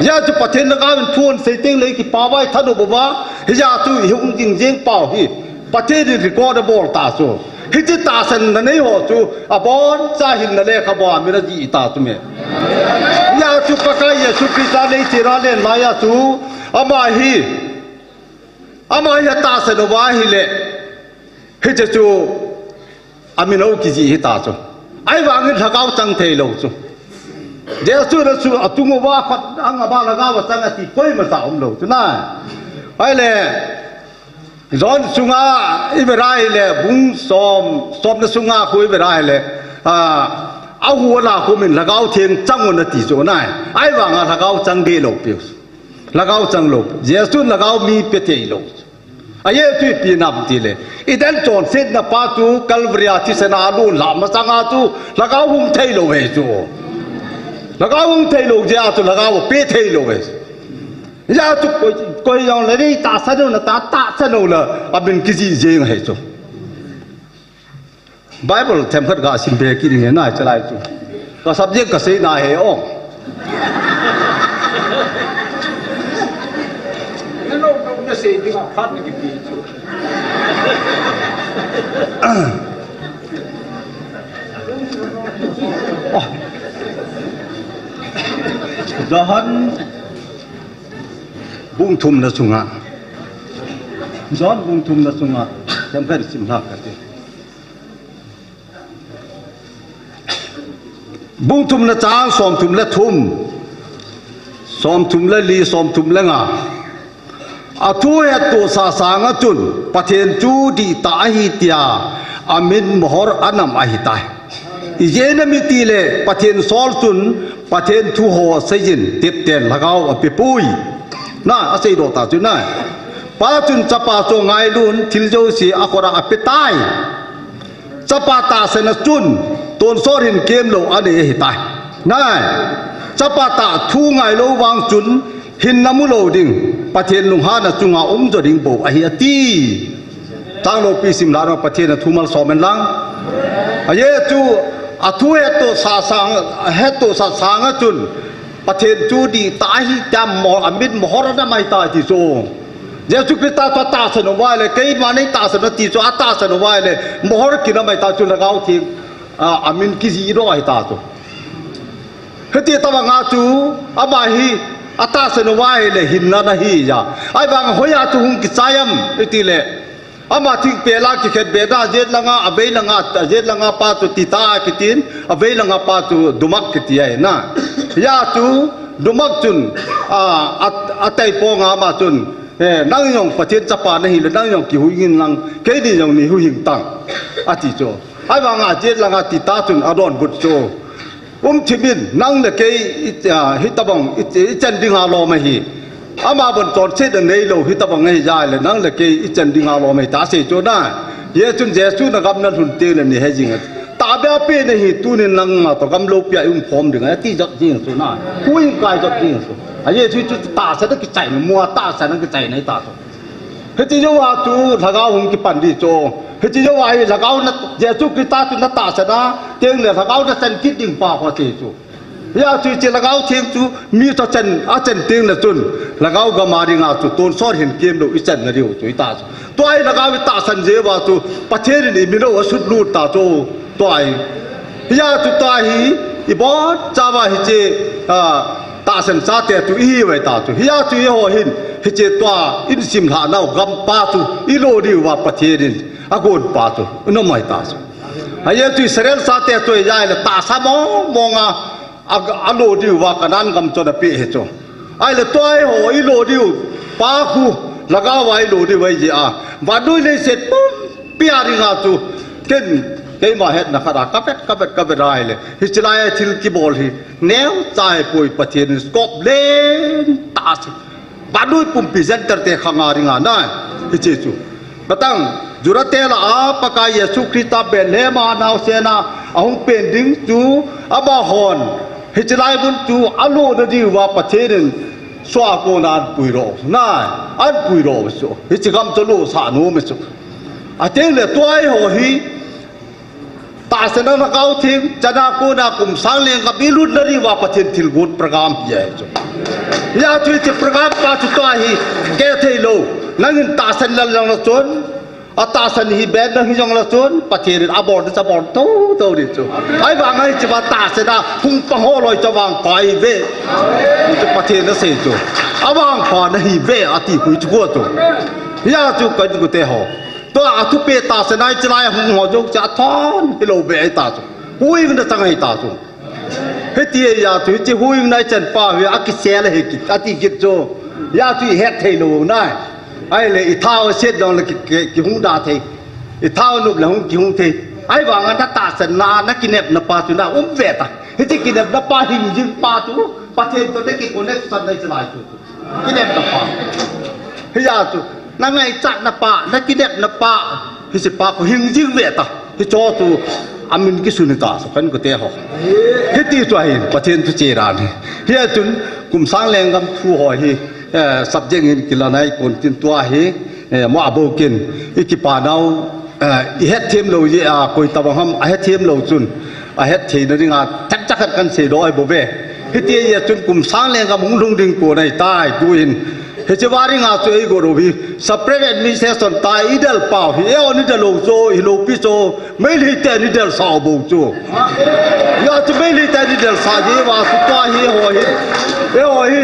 Hijeh chu Pathen lhagao in thu asei teng le kipa uva, thanop uva, hijeh chu ihung ding jeng pau hi Pathen in record abol ta chu. Hiche tahsanna nei ho chu, abon cha hinna lekhabua min ajih ta chu me. Hijeh chu Pakai Jesu Christa leiset a alen lai a chu, ama hi, ama hi atahsan uva ahile, hiche chu amin u kijih hita chu. Ahivangin lhagao chang thei lou chu. Jesu na chu atung uva khat ang aba lhagao achang ati koima cha um lou chu na. Ahile, John sunga i vet a ahile, bung som, somna sunga khu i vet a ahile, a, ahu ala khu min lhagao theng chang un ati chu na. Ahivanga lhagao chang deh lou piu. Lhagao chang lou. Jesu lhagao mi pe thei lou. Ajeh chu ipi ham itile, Eden chonsetna pa chu Calvary a thisan a alunlha masanga chu lhagao hung thei lou ahi chu. Lhagao hung thei lou jeh a chu lhagao pe thei lou ahi. Hijeh a chu koi, koi jong le nei tahsan u na ta, tahsan u le amin kijih jeng ahi chu. Bible themkhat ga sim be kit inge nai chalai chu. Ka subject ka sei na he o. Na lo, lo na sei ding a phat na kipe chu. Oh. Johan bung thumna chunga. Johan bung thumna chunga. Themkhat sim lha kate. Bung thumna chang somthum le thum, somthum le li, somthum le nga. Athu hettohsah sanga chun Pathen chu dihtah ahi tia amin mohor anam ahitai. Ijeh inem itile Pathen sol chun Pathen thu ho seijin tepten lhagao apepoi. Na, aseidoh ta chu na. Pa chun Chapa chu ngailun thil jouse akhut a apetai. Chapa tahsan a chun tonsot hin kemlou anei ahitai. Nai, Chapa tah thu ngailou vang chun hinna mulou ding, Pathen lunghanna chunga umjo ding bou ahi ati. Chang lopi sim lhah na, Pathen a thu malsom hen lang. Ajeh chu athu hettohsah sang, hettohsah sanga chun Pathen chu dihtah ahi tia mo, amin mohor anam ahitai ti chu. Jesu Christa chu atahsan uva ahile, keima nei tahsan u ti chu atahsan uva ahile, mohor kinam ahitai chu lhagao theng, a, amin kijih doh ahitai chu. Hiti tobanga chu ama hi atahsan uva ahile hinna ana hi a. Ahivang hoiya chu hung kichai ham itile, ama thingpel a kikhetbena, ajet langa, avei langa, ajet langa pa chu Tita kitin, avei langa pa chu Dumak kiti ahi na. Hia chu Dumak chun, a, a, ataiponga ama chun, eh, nang jong Pathen chapa nahile, nang jong kihuhhing in lang, keini jong nei huhhing tang, ati chu. Ahivanga ajet langa Tita chun adonbut chu. Um thim in, nang le kei i, a, hitobang i, ichan dinga lom ahi. Ama bon chonsetna neilou hitobang ahi jeh le, nang le kei ichan dinga lom ahi tia asei chu na. Hijeh chun Jesu na gam nalhun teng le nei hejing a. Tahbeh a pen ahi, tunin nangma toh gam loupia i umkhom ding ahi ati jot jeng chu na. Huhhing kai jot jeng chu. Ajeh chu chu tahsan a kichaina, mu a tahsan a kichaina ahitai chu. Hiti jouva chu lhagao hung kipan ding chu. Hiti jouva hi lhagao na, Jesu Christa chu na tahsan a teng le lhagao na chan kit ding pa ho ti chu. Hia chu hiche lhagao theng chu mi toh chan, achan teng le chun lhagao gam a dinga chu tonsot hin kemlou ichanna diu chu ahitai chu. Tua hi lhagao itahsan jeh uva chu Pathen in imin u asut lut tai chu. Tua hi. Hia chu tua hi, ibon chauva hiche, a, tahsan chate chu ihiu ahitai chu. Hia chu eiho hin, hiche tua isim lhah nau gam pa chu ilo diuva Pathen in agon pa chu inom ahitai chu. Ajeh chu Israel chate chu ahile tahsa mong monga, a, alo diuva Canaan gam chu ana pe ahi chu. Ahile tua eiho ilo diu pa khu, lhagao a ilo diu ahi jeh a, vannoi leiset pumpi a dinga chu, ken, keima hetna khat a, kavet, kavet, kavet ahile, hiche lai a thil kibol hi neocha ahipoi, Pathen in scope lentah asei. Vannoi pumpi Gentile te khang a dinga na, hiche chu. Batang, Juda te lah a Pakai Jesu Christa Bethlehem a naosen a ahung pen ding chu, amahon hiche lai mun chu alo nadiuva Pathen in soh a kona ahin puidoh u, na, ahin puidoh u chu. Hiche gam chu alosah nom u chu. Ateng le tua eiho hi tahsan a lhagao theng chan a kona kum sang lenggam ilut nadiuva Pathen thilgon program hi ahi chu. Hia chu hiche program pa chu tua hi kithei lou. Nangin tahsan lel jongle chun, atahsan hi ben nang hijong le chun, Pathen in abol ding chu abol thouthou ding chu. Ahivanga hichea tahsan a hung pang ho loi chu avangpha ahiuve. Hichu Pathen in asei chu. Avangpha nahiuve ati khu hichu khu chu. Hia chu ka inkote ho. Tua athupeh tahsan a hiche lai a hung ho jouse athon hilou be ahitai chu. Huhhingna chang ahitai chu. Hiti ahi a chu, hiche huhhingna ichan pa hi akisel ahi kit, ati kit chu. Hia chu ihet thei lou nai. Ahile ithao set jongle ki, ki, kihung da thei. Ithao nop le hung kihung thei. Ahivanga natahsanna, nakinepna pa chu na um ve ta. Hiche kinepna pa hingjing pa chu, Pathen toh naki connection na hiche lai chu. Kinepna pa. Hia chu. Na ngaichatna pa, na kinepna pa, hiche pa khu hing jing ve ta. Hicho chu amin kisun ta, so kan ko te ho. Hiti chu ahin, Pathen thu che dan hi. Hia chun kum sang lenggam thu ho hi, eh, subject in kila nai kon tin tua hi, eh, mo abo kin, i kipa nau, eh, i het them lo ye a, koi tabang ham, a het them lo chun, a het theina dinga, thak chak khat kan sei do ai bo ve. Hiti ye chun kum sang lenggam hung lhung ding ko nai tai, tu in, Hiche varinga chu ei goro hi, separate administration ta i del pau hi, eiho ni del lou chu, hi lou pi chu, Meitei te ni del sa bou chu. Ya chu Meitei te ni del sa hi, va su ta hi, ho hi, eiho hi,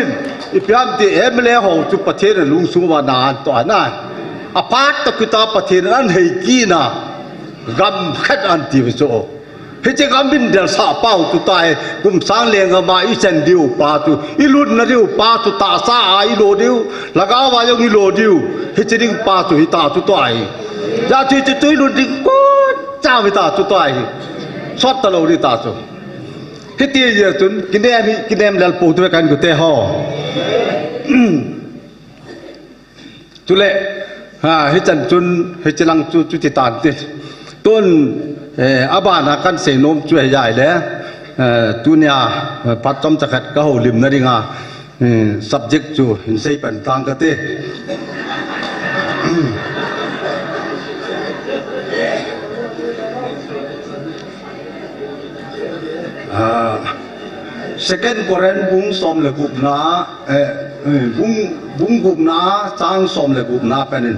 i pian ti M L A ho chu Pathen lungsu va na an to na. A pat ta kita Pathen an hei ki na, gam khat an ti chu. Hiche gam min del sa pau chu tai, kum sang lenggam a i chen diu pa chu, i lutna diu pa chu, tahsa a i lo diu, lhagao a jong i lo diu, hiche ding pa chu hi ta chu tai. Ja chu chu chu i lut ding ko cha hi ta chu tai. Sot ta lo ni ta chu. Hiti ye chun, kinem hi, kinem lel po tu kan ko te ho. Chule, ha, hichan chun, hiche lang chu, chuti tan ti. Tun, eh, abana kan sei nom chu hi jai le, eh, tunia, eh, phat chomcha khat ka houlimna dinga, eh, subject chu hin sei pan tang ka ti. Ah, Second Corinth bung som le gupna, eh, eh, bung, bung gupna, chang som le gupna penin.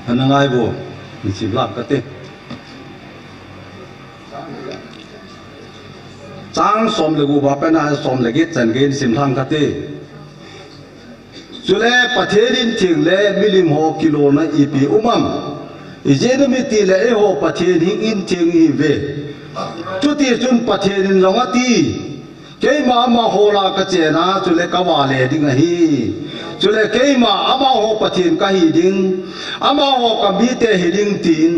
Ana ngai bo, ni sim lam ka te. Chang som le gup a pena som le get chan gei sim thang ka te. Chule Pathen in theng le milim ho kilona ipi um am? Ijeh inem itile eiho Pathen hing in theng ihi uve. Chuti chun Pathen in jong ati, keima amaho lah a ka chen a, chule ka vale ding ahi. Chule keima amaho Pathen ka hi ding, amaho ka mite hi ding tin.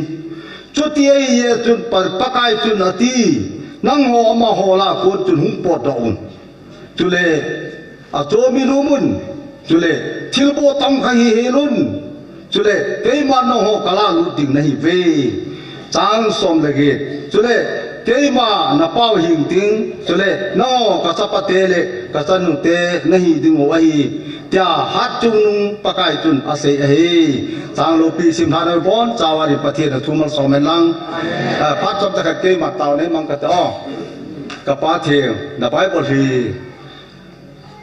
Chuti ahi jeh chun Pa-, Pakai chun ati, nangho amaho lah a kon chun hung potdoh un. Chule, achom in um un. Chule, thilbol tong kha hi hel un. Chule, keima nangho ka lah lut ding nahi uve. Chang som le get. Chule, keima na pau hing ding. Chule, nangho ka chapate le ka chanu te nahi diu ahi. Tia hat chungnung Pakai chun asei ahi. Chang loupi sim lhah nau bon, chauva din Pathen a thu malsom hen lang. Ah, phat chomcha khat keima tao nei mang ka ta o. Ka Pathen, na Bible hi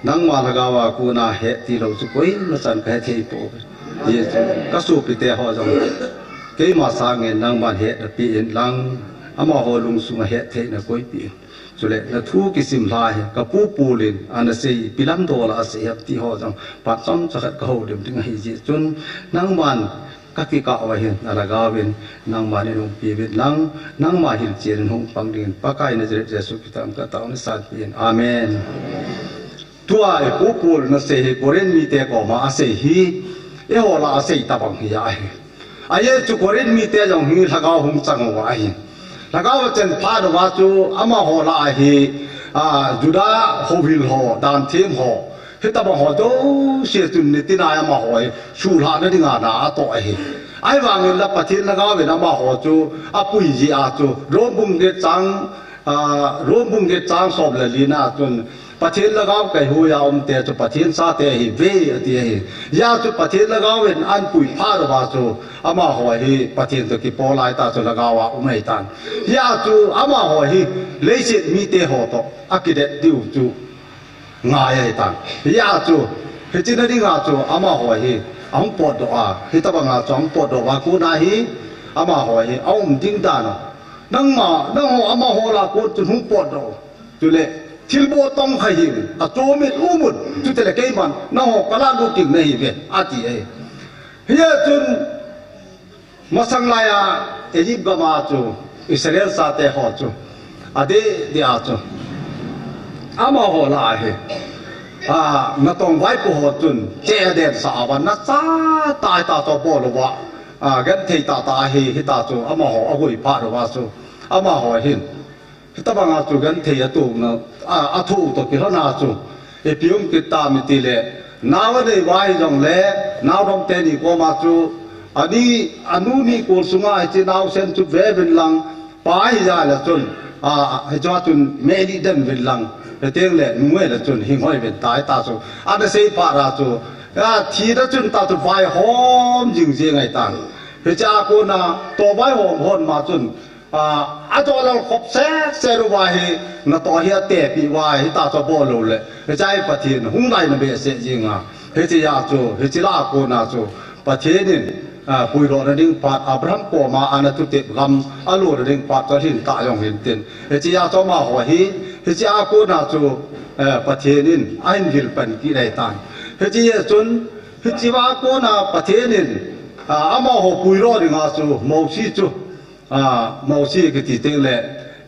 nangma lhagao a kona het ti lou chu koima chan ka he thei poi. Ye chu ka sopite ho jong keima sangin nangman hetna pe in lang, amaho lungsunga het theina koipi in. Chule na thu kisim lha hi ka pu Paul in ana sei, pi lam dol a asei ham ti ho jong phat chomcha khat ka houlim ding ahi jeh chun nangman ka kikah uva hin na lhagao in nangman nei umpi uvin lang, nangma hilchen in hung pang dingin Pakai Nazareth Jesu Christa min in ka taona sanpeh in. Amen. Tua i pu Paul in asei hi Corinth mite koma asei hi, eiho lah a asei tabang hi ahi. Ajeh chu Corinth mite jong hi lhagao hung chang uva ahi. Lhagao a chen phat uva chu amaho lah a hi, a, Juda houhil ho, danthem ho, hitabang ho jouse chun nitin a amaho hi suhlhahna dinga na atoh ahi. Ahivangin la Pathen lhagao in amaho chu apui jeh a chu Rom bung get chang, a, Rom bung get chang som le li na chun Pathen lhagao kaihuiya umte chu Pathen chate ahiuve ati ahi. Hijeh chun Pathen lhagao in ahin pui phat uva chu amaho hi Pathen toh kipo lai tah chu lhagao a um ahitan. Hijeh chun amaho hi leiset mite ho toh akidet diu chu ngai ahitan. Hijeh chun hiche na dinga chu amaho hi ahung potdoh a, hitabanga chu ahung potdoh uva kona hi amaho hi aum ding dan a. Nangma, nangho amaho lah a kon chun hung potdoh un. Chule, thilbol tong kha hih un, achom in um un, chutile keiman nangho ka lah lut ding nahiuve, ati ahi. Hijeh chun, masang laiya Egypt gam a chu Israel chate ho chu adeh deh a chu amaho lah a hi, a, natong vaipo ho chun che adensah uva, nacha tah tah toh bol uva, a, genthei tah tah ahi, hita chu amaho agui phat uva chu amaho hin Hitabanga chu genthei a tona, a, a thoh toh kilhona chu ipi um kit tam itile, nao anei uva hijongle, naodom teni koma chu, ani, anu ni kol sunga hiche naosen chu ve uvin lang, pa hija le chun, a, hichea chun meli den uvin lang, hiteng le nu hile chun hing hoi uvin tai ta chu, ana sei phat a chu, a, thina chun ta chu vaihom jing jing ahitan. Hichea kona, toh vaihom hon ma chun, a, ajo lal khop sese uva hi, natoh hi atepeh uva hi, hita chu abol lou le, hichea hi Pathen hung laina behseh jinga, hichea chu, hiche lah a kona chu, Pathen in, a, puidohna ding phat, Abraham koma ana thutep gam alona ding phat chu alhin tah jong hintin. Hichea chu amaho hi, hichea kona chu, eh, Pathen in ahin vil pan kit ahitan. Hichea chun, hichea kona Pathen in, a, amaho puidoh dinga chu, Mosi chu, a, Mosi kiti teng le,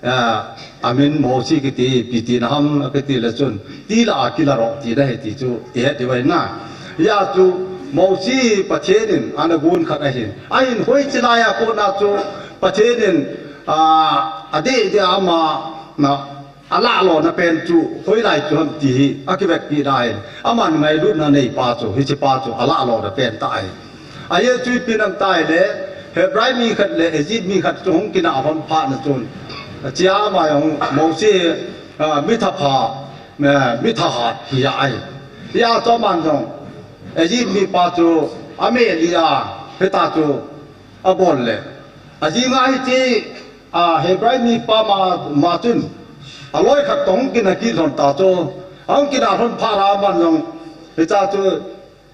a, amin Mosi kiti, ipi tina ham kiti le chun, tila a kiladoh tina ahi ti chu ihet diu ahi na. Hia chu Mosi Pathen in ana gon khat ahin. Ahin hoiche laiya kona chu Pathen in, a, adeh deh a ama, na, alah lona pen chu hoilai chu ham ti hi akivekpi ding. Aman ngailutna neipa chu, hichepa chu alah lona pen tah ahi. Ajeh chu ipi ham itile, Hebrai mi khat le Egypt mi khat chu hung kinah lhon phat na chun, hichea ama jong Mosi, a, mi thapha, a, mi thahat hi ahi. Hia chu aman jong Egypt mipa chu ameli a, hita chu abol le, ajinga hiche, a, Hebrai mipa ma, ma chun aloi khat toh hung kinah kit lhon ta chu, ahung kinah lhon phat a aman jong, hichea chu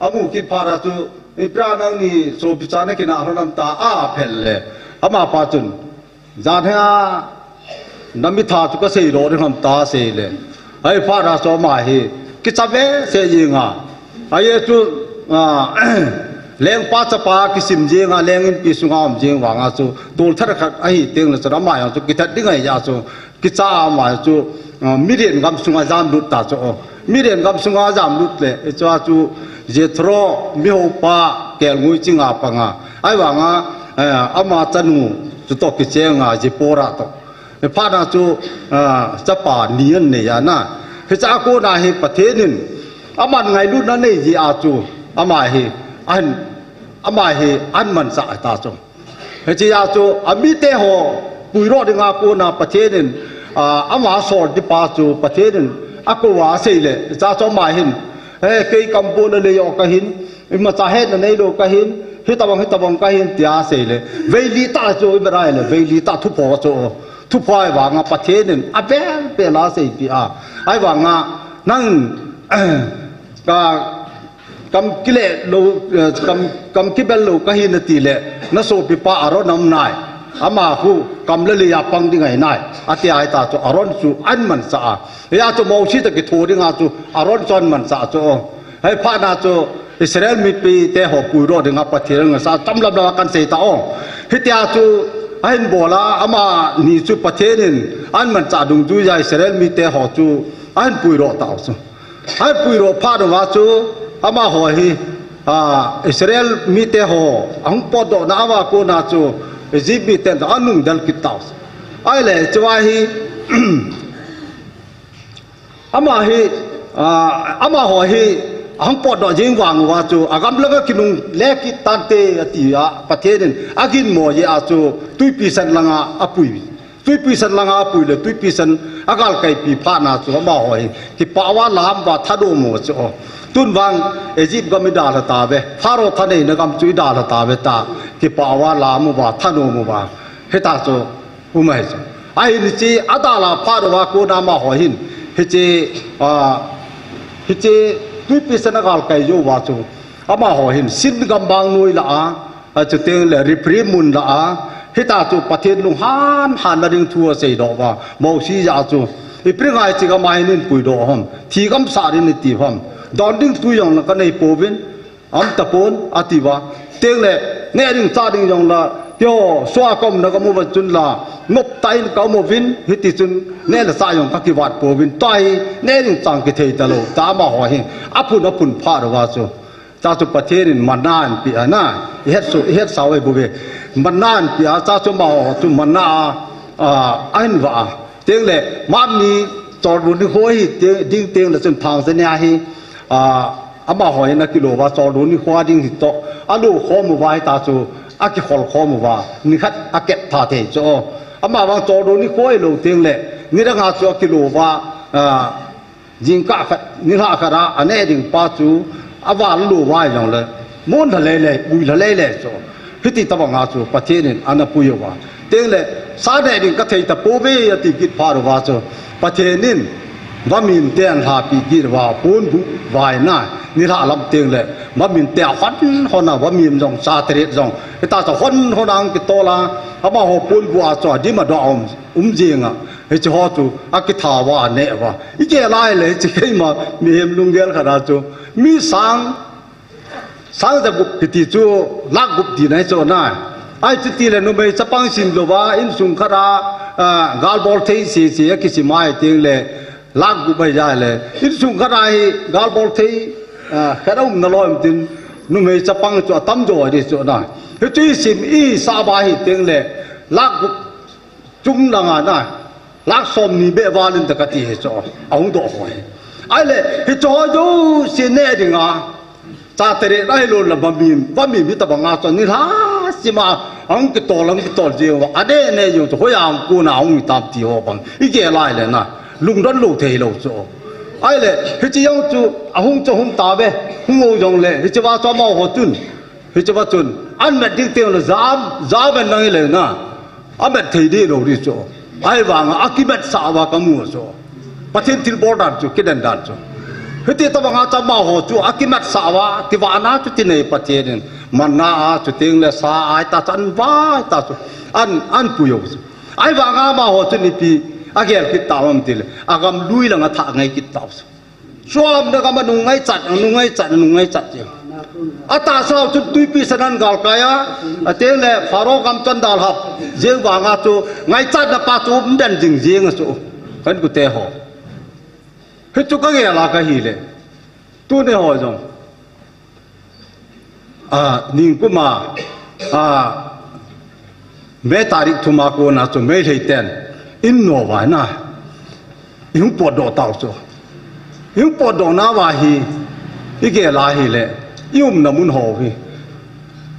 amu kit phat a chu, ipi a nangni sopicha nakinah lhon ham tia aphel le, amapa chun, jan hia namitha chu kasei lou ding ham tia asei le, ahiphat a chu ama hi kicha behseh jinga, ajeh chu, a, lengpa chapa kisim jinga, leng inpi sunga um jing vanga chu, tolthat khat ahi teng le chun ama jong chu kithat ding ahi a chu, kicha ama chu, a, Midian gam sunga jamlut ta chu, o. Midian gam sunga jamlut le, hichea chu Jethro, mihaopa, kelngoi chinga panga, ahivanga, eh, ama chanu chutoh kichenga, Zipporah toh. Hiphat a chu, a, chapa ni anei a na. Hichea kona hi Pathen in aman ngailutna nei jeh a chu, ama hi, ahin, ama hi ahin manchah ta chu. Hichea chu amite ho puidoh dinga kona Pathen in, a, ama sol dipa chu Pathen in akou a asei le, hichea chu ama hin, eh, kei kambol a lei joh kahin, imacha hetna neilou kahin, hitobang, hitobang kahin tia asei le, veili tah chu ibe dai le, veili tah thupho chu, thupho ahivanga Pathen in abel bel a aseipeh a, ahivanga nang, ka, kam kile lou, eh, kam, kam kibel lou kahi nati le, nasopipa Aaron aum nai. Ama khu kam le lei a pang ding ahi nai, atia hita chu Aaron chu ahin manchah a. Hia chu Mosi toh kitho dinga chu Aaron chu ahin manchah chu. Hiphat na chu Israel mipite ho puidoh dinga Pathen in asah tam lam lam a kan sei ta o. Hitia chu ahin bol a, amani chu Pathen in ahin manchah dungjuiya Israel mite ho chu ahin puidoh tau chu. Ahin puidoh phat uva chu amaho hi, a, Israel mite ho ahung potdohna uva kona chu Egypt miten jong anung del kit tau. Ahile chua hi, ama hi, a, amaho hi ahung potdoh jing vang uva chu, agam langa kinung le kit tante atia, Pathen in aginmo jeh a chu Twipi San langa apui. Twipi San langa apui le, Twipi San agalkaipi phat na chu amaho hi kipah uva la aum uva thanom u chu. Tun vang Egypt gam idalha tauve, Pharaoh thaneina gam chu idalha tauve tia kipah uva la aum uva thanom uva, hita chu um ahi chu. Ahin hiche adalha phat uva kona amaho hin hiche, a, hiche Twipi San agalkai jou uva chu, amaho hin Sin gam bang noi lah a, a, chuteng le Refidim mun lah a, hita chu Pathen lunghan hanna ding thu aseidoh uva, Mosi jah a chu, ipi dinga hiche gam a hin nahin puidoh ham, thi gam sah ding nati ham, don ding tui jong kanei pouvin, aum tapon ati uva. Teng le, neh ding chah ding jong la, Joshua ka umna gam uva chun la, nop tah in ka um uvin, hiti chun neh le chah jong ka kivat pouvin, tua hi neh ding chang kithei talou tia amaho hi aphun aphun phat uva chu, chua chu Pathen in manna ahin peh a na, ihet sah, ihet sah u ahi bouve. Manna ahin peh a, chua chu amaho chu manna a, a, ahin vah a. Tengle, mami, Chorlun nikho hi, te-, ding tengle chun Thangcha nia hi, a, amaho in akilou uva, Chorlun nikho ding hi toh, alou khom uva hita chu, akikhol khom uva, nikhat akep tha thei chu. Amavang Chorlun nikho hilou tengle, nidanga chu akilou uva, a, jingkah khat, nilhah khat a, aneh ding pa chu, aval lou uva jongle, mun lha lele, ui lha lele chu. Hiti tabanga chu Pathen in ana pui uva. Tengle, sa neh ding kathei tapouve ati kit phat uva chu. Pathen in, vamim te ahin lhapi kit uva, ponbuh uva ahina, nilhah lam tengle, vamim te ahon hon a, vamim jong, cha teret jong. Hita chu hon hon a ahung kitol a, amaho ponbuh a chu adim adoh a um, um jing a. Hiche ho chu akitha uva, aneh uva. Igel a ahile, hiche keima mihem lunggel khat a chu. Mi sang, sang ja gup kiti chu, lakh gup tina hi chu na. Ahi chutile numei chapang sim louva, insung khat a, a, gal bol thei sese akisim a ahi tengle, lakh gup ahi jeh le. Insung khat a hi gal bol thei, a, khat a um nalai um tin, numei chapang chu atam jo ahi chu na. Hichu isim, isah uva ahi tengle, lakh gup chung langa na, lakh somni beh val in ta kati hi chu, ahung doh ho hi. Ahile, hiche ho jouse neh dinga, cha teret ahilou le vamim, vamim hitabanga chu nilhah sim a, ahung kitol, ahung kitol jeng uva, aneh neh jeng chu, hoiya hung kon a hung hitam ti ho bang, igel a ahile na, lungdon lou thei lou chu. Ahile, hiche jong chu, ahung chu hung tauve, hung u jongle, hiche va chu amaho chun, hiche va chun, ahin mat ding tengle jam, jam in nang ile na. Amat thei dih lou dih chu. Ahivanga akimetsah uva kamu chu. Pathen thilbol dan chu, kiden dan chu. Hiti tabanga chu amaho chu akimetsah uva, kivahna chu tinei Pathen in. Manna a chu tengle sa a hita chu ahin vah hita chu. Ahin, ahin pui u chu. Ahivanga amaho chu ipi agel kit tau ham tile, agam lui langa thah ngai kit tau chu. Chomna gam a nung ngaichat, nung ngaichat, nung ngaichat chu. Atahsa u chun twipi san ahin galkai a, atengle Pharaoh gam chu ahin dalhap jeng vanga chu ngaichatna pa chu umden jing jeng a chu. Ka inkote ho. Hichu kagel a kahile. Tuni ho jong. A, ningkum a, a, May tarik thum a kona chu Meitei ten in no uva ahina, ihung potdoh tau chu. Ihung potdoh nauva hi, igel a ahile, iumna mun ho hi.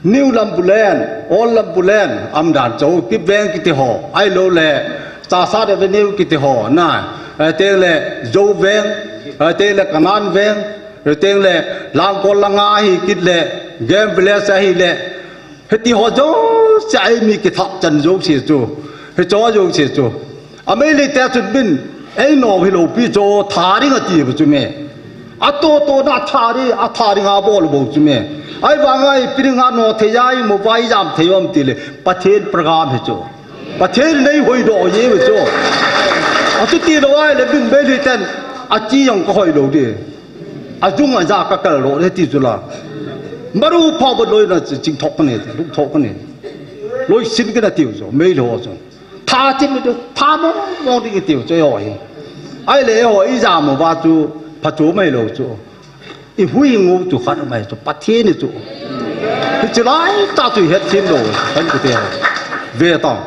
New Lambulen, Old Lambulen, umdan chu, Kipveng kiti ho, ahiloule, Chahsat Avenue kiti ho, na, eh, tengle, Zouveng, eh, tengle, Kanan Veng, eh, tengle, Langkol langa ahi kit le, Game Village ahile, hiti ho jouse a eimi kithah chan jouse chu. Hiche ho jouse chu. Ameitei te chun min, eino hilou pi chu, tha ding ati bou chu me. Atoh toh na tha ding, atha ding abol bou chu me. Ahivanga ipi dinga no thei a, imu uva, ijam thei u ham tile. Pathen program hi chu. Pathen in eihoidoh u ahi chu. Achuti lou ahile min Meitei ten, achi jong kahoi lou ding. Ajung aja kakal lou ding ti chu la. Maru pha bou loi na ching thok kane, luk thok kane. Loi sin kane tiu chu, Meitei ho chu. Tha chim ding, tha mong mong ding tiu chu eiho hi. Ahile eiho ijam uva chu, phachu mai lou chu. Ihuhhing u chu khat mai chu, Pathen hi chu. Hiche lai tah chu ihet them lou, ka inkote ho. Ve tang.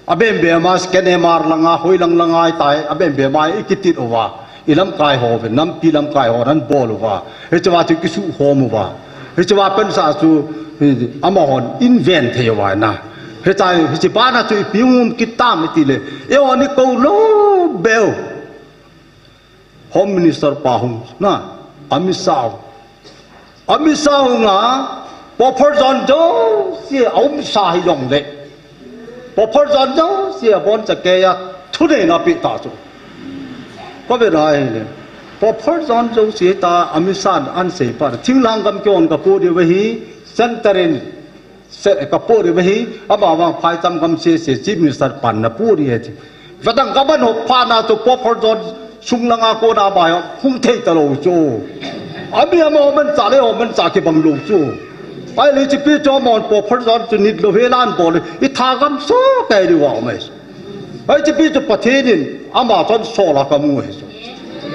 Abem bem a, scan M R langa, hoilang langa itai, abem bem a ikitit uva. Ilamkai ho, ve, nampi lamkai ho, ahin bol uva. Hichea chu kisukhom uva. Hichea pansa chu, amahon in ven thei uva na. Hiche, hiche bana chu ipi hung um kit tam itile. Eiho nikou lou beu. Home Minister pa hung, na, Amit Shah. Amit Shah hung a, buffer zone jouse aumsa hijongle. Buffer zone jouse aboncha keiya thuneina apeh ta chu. Kave na ahile. Buffer zone jouse ta Amit Shah in ahin seipa. Thinglhang gam kihon kapoh diu ahi, centre in Se, kapoh diu ahi, amavang phaicham gam sese, Chief Minister pan napoh ding ahi ti. Vedang gam ahop phat na chu buffer zone sung langa kona baiya hung thei talou chu. Ami ama manchah le ho manchah kibang lou chu. Ahile hichepi chu amahon buffer zone chu nitlou hela ahin bol le, itha gam soh kei diu ahi mai. Hichepi chu Pathen in ama chun sol a kamu ahi chu.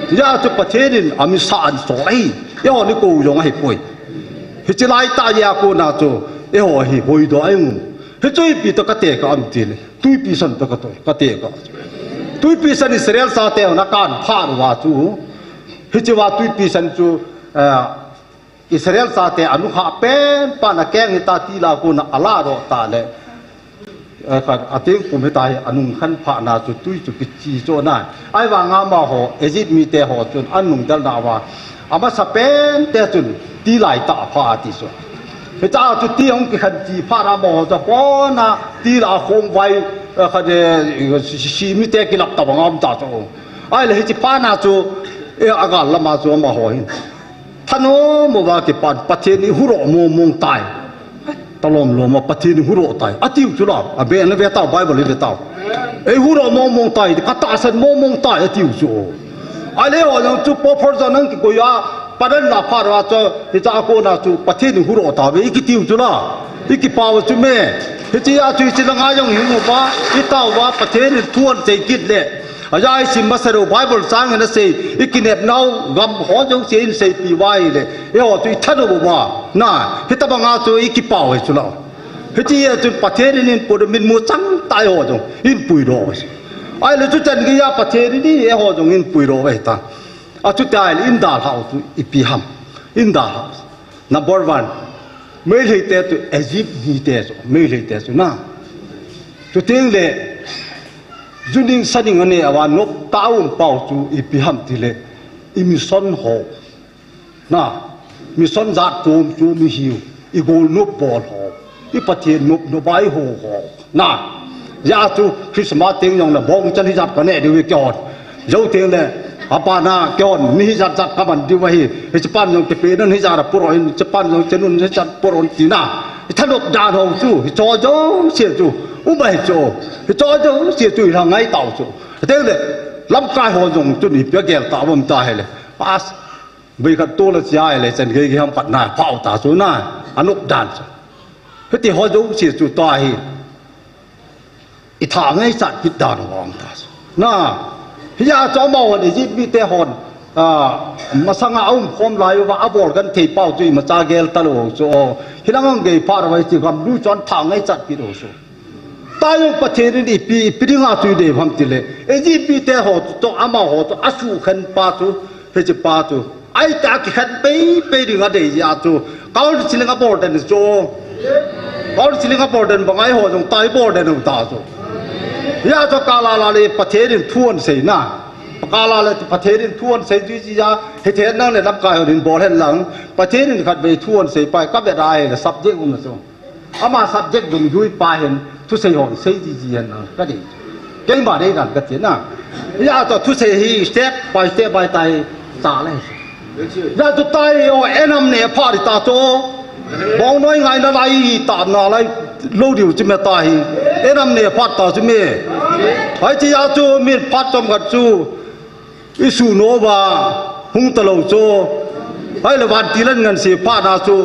Hijeh chun Pathen in Amit Shah ahin sol ahi. Eiho nikou jong ahipoi. Hiche lai tah a kona chu, eiho hi hoidoh a i um. Hichu ipi toh katekah ham tile, twipi san toh katekah. Tuipi san Israel chate hon akan phah uva chu, hichea tuipi san chu, eh, Israel chate anukha pen pan akeng hita tila kona aladoh tah le, eh, khat ateng kum hita hi anung khan phahna chu tui chu kichi chu na. Ahivanga amaho Egypt mite ho chun anung delna uva amasapen te chun tilai tah pha ati chu. Hichea chu ti hung kikhan chi phat amaho chu kona tila khong vai, eh, khat, eh, si, si, si mite kilap tabang um ta chu. Ahile hiche pana chu, eh, agal lama chu amaho hin thanom uva kipan Pathen in huroh mong mong tai. Talom lom a Pathen in huroh tai atiu chu la. Abe na ve tau, Bible ve tau. Ei huroh mong mong tai, katahsan mong mong tai atiu chu. Ahile ho jong chu pophor jong nang kikoi a, padan la phat uva chu, hichea kona chu Pathen in huroh tauve ikitiu chu la. Ikipao chu me. Hichea chu hiche langa jong hi uva, itao uva Pathen in thu asei kit le. Aja isim masa lou Bible chang in asei, ikinep nau gam ho jouse in seipi uva ahile, eiho chu ithanom uva. Na, hitabanga chu ikipao hi chu la. Hitia chun Pathen in eipui, min mu chang tah eiho jong eipui doh uve. Ahile chuchan geiya Pathen in eiho jong eipui doh uve ta. Achuti ahile eidalhah u chu ipi ham. Eidalhah. Number one. Meitei te chu Egypt mite chu, Meitei te chu na. Chuteng le, juning saning anei uva nop tah a um pau chu ipi ham tile, i mission ho. Na, mission jat chom chom ihiu, i golnop bol ho, i Pathen nop, nop a iho ho. Na, hijeh chun Christmas teng jongle bongchal hijat kaneh diu ahi keihon. Jou teng le, abana keihon mi hijat jat kaman diu ahi. Hiche pan jong kipe nan hijat a puro in, hiche pan jong chenun hijat puro in tina. Ithanop dan ho chu, hicho jouse chu, um ahi chu. Hicho jouse chu, ilah ngai tau chu. Teng le, lamkai ho jong chun ipi agel tauvam ta hile. Pas, Bei khat tol a chia ahile chan gei gei ham khat na phau ta chu na, anop dan chu. Hiti ho jouse chu tua hi, i tha ngaichat kit dan ho um ta chu. Na, hijeh chun amahon Egypt mite hon, a, masanga aum khom lai uva, abol genthei pau chu imacha gel talou chu. Hilang ang gei phat uva hiche gam lui chun tha ngaichat kit u chu. Tua jong Pathen in ipi, ipi dinga chu idei ham tile, Egypt mite ho chu, amaho chu, asukhen pa chu, hiche pa chu. Ahi ta kikhen pei pei ding adei jeh a chu. Counseling abol den chu. Counseling abol den banga eiho jong tua ibol den u ta chu. Hijeh chun kala la le Pathen in thu ahin sei na. Kala le Pathen in thu ahin sei jui jeh a, hithen nang le lamkai hon hin bol hen lang. Pathen in khatvei thu ahin sei pai, kavet a ahile subject um na chu. Ama subject dungjui pa hin, thusei hon sei jiji hen lang, kadei. Keima dei dan kati na. Hijeh chun thusei hi step by step by tai ta le. Hijeh chun tai o enam ne pha di ta chu. Bongnoi ngaina lai ta na lai lou diu chu me ta hi. Enam ne pha ta chu me. Hiche jeh chun mi phat chomkhat chu. Isu nom uva, hung talou chu. Ahile vantil ahin ngansei phat na chu.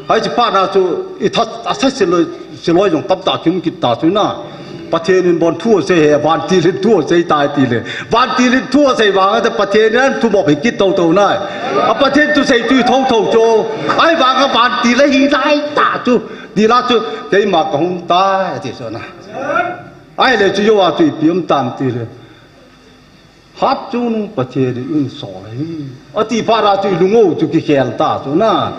Hiche phat na chu, i tha, atha siloi, siloi jong tamtah kium kit ta chu na. Pathen in bon thu asei e, vantil in thu asei tai tile. Vantil in thu asei vang a Pathen in ahin thumop hi kit tou tou na. A Pathen thusei chu i thou thou chu. Ahivang a vantil ahi lai ta chu. Ti la chu, keima kahung tai, ati chu na. Ahile chu jou a chu ipi um tam tile. Hat chungnung Pathen in einsol ahi. Ati phat a chu ilungu chu kikhel ta chu na.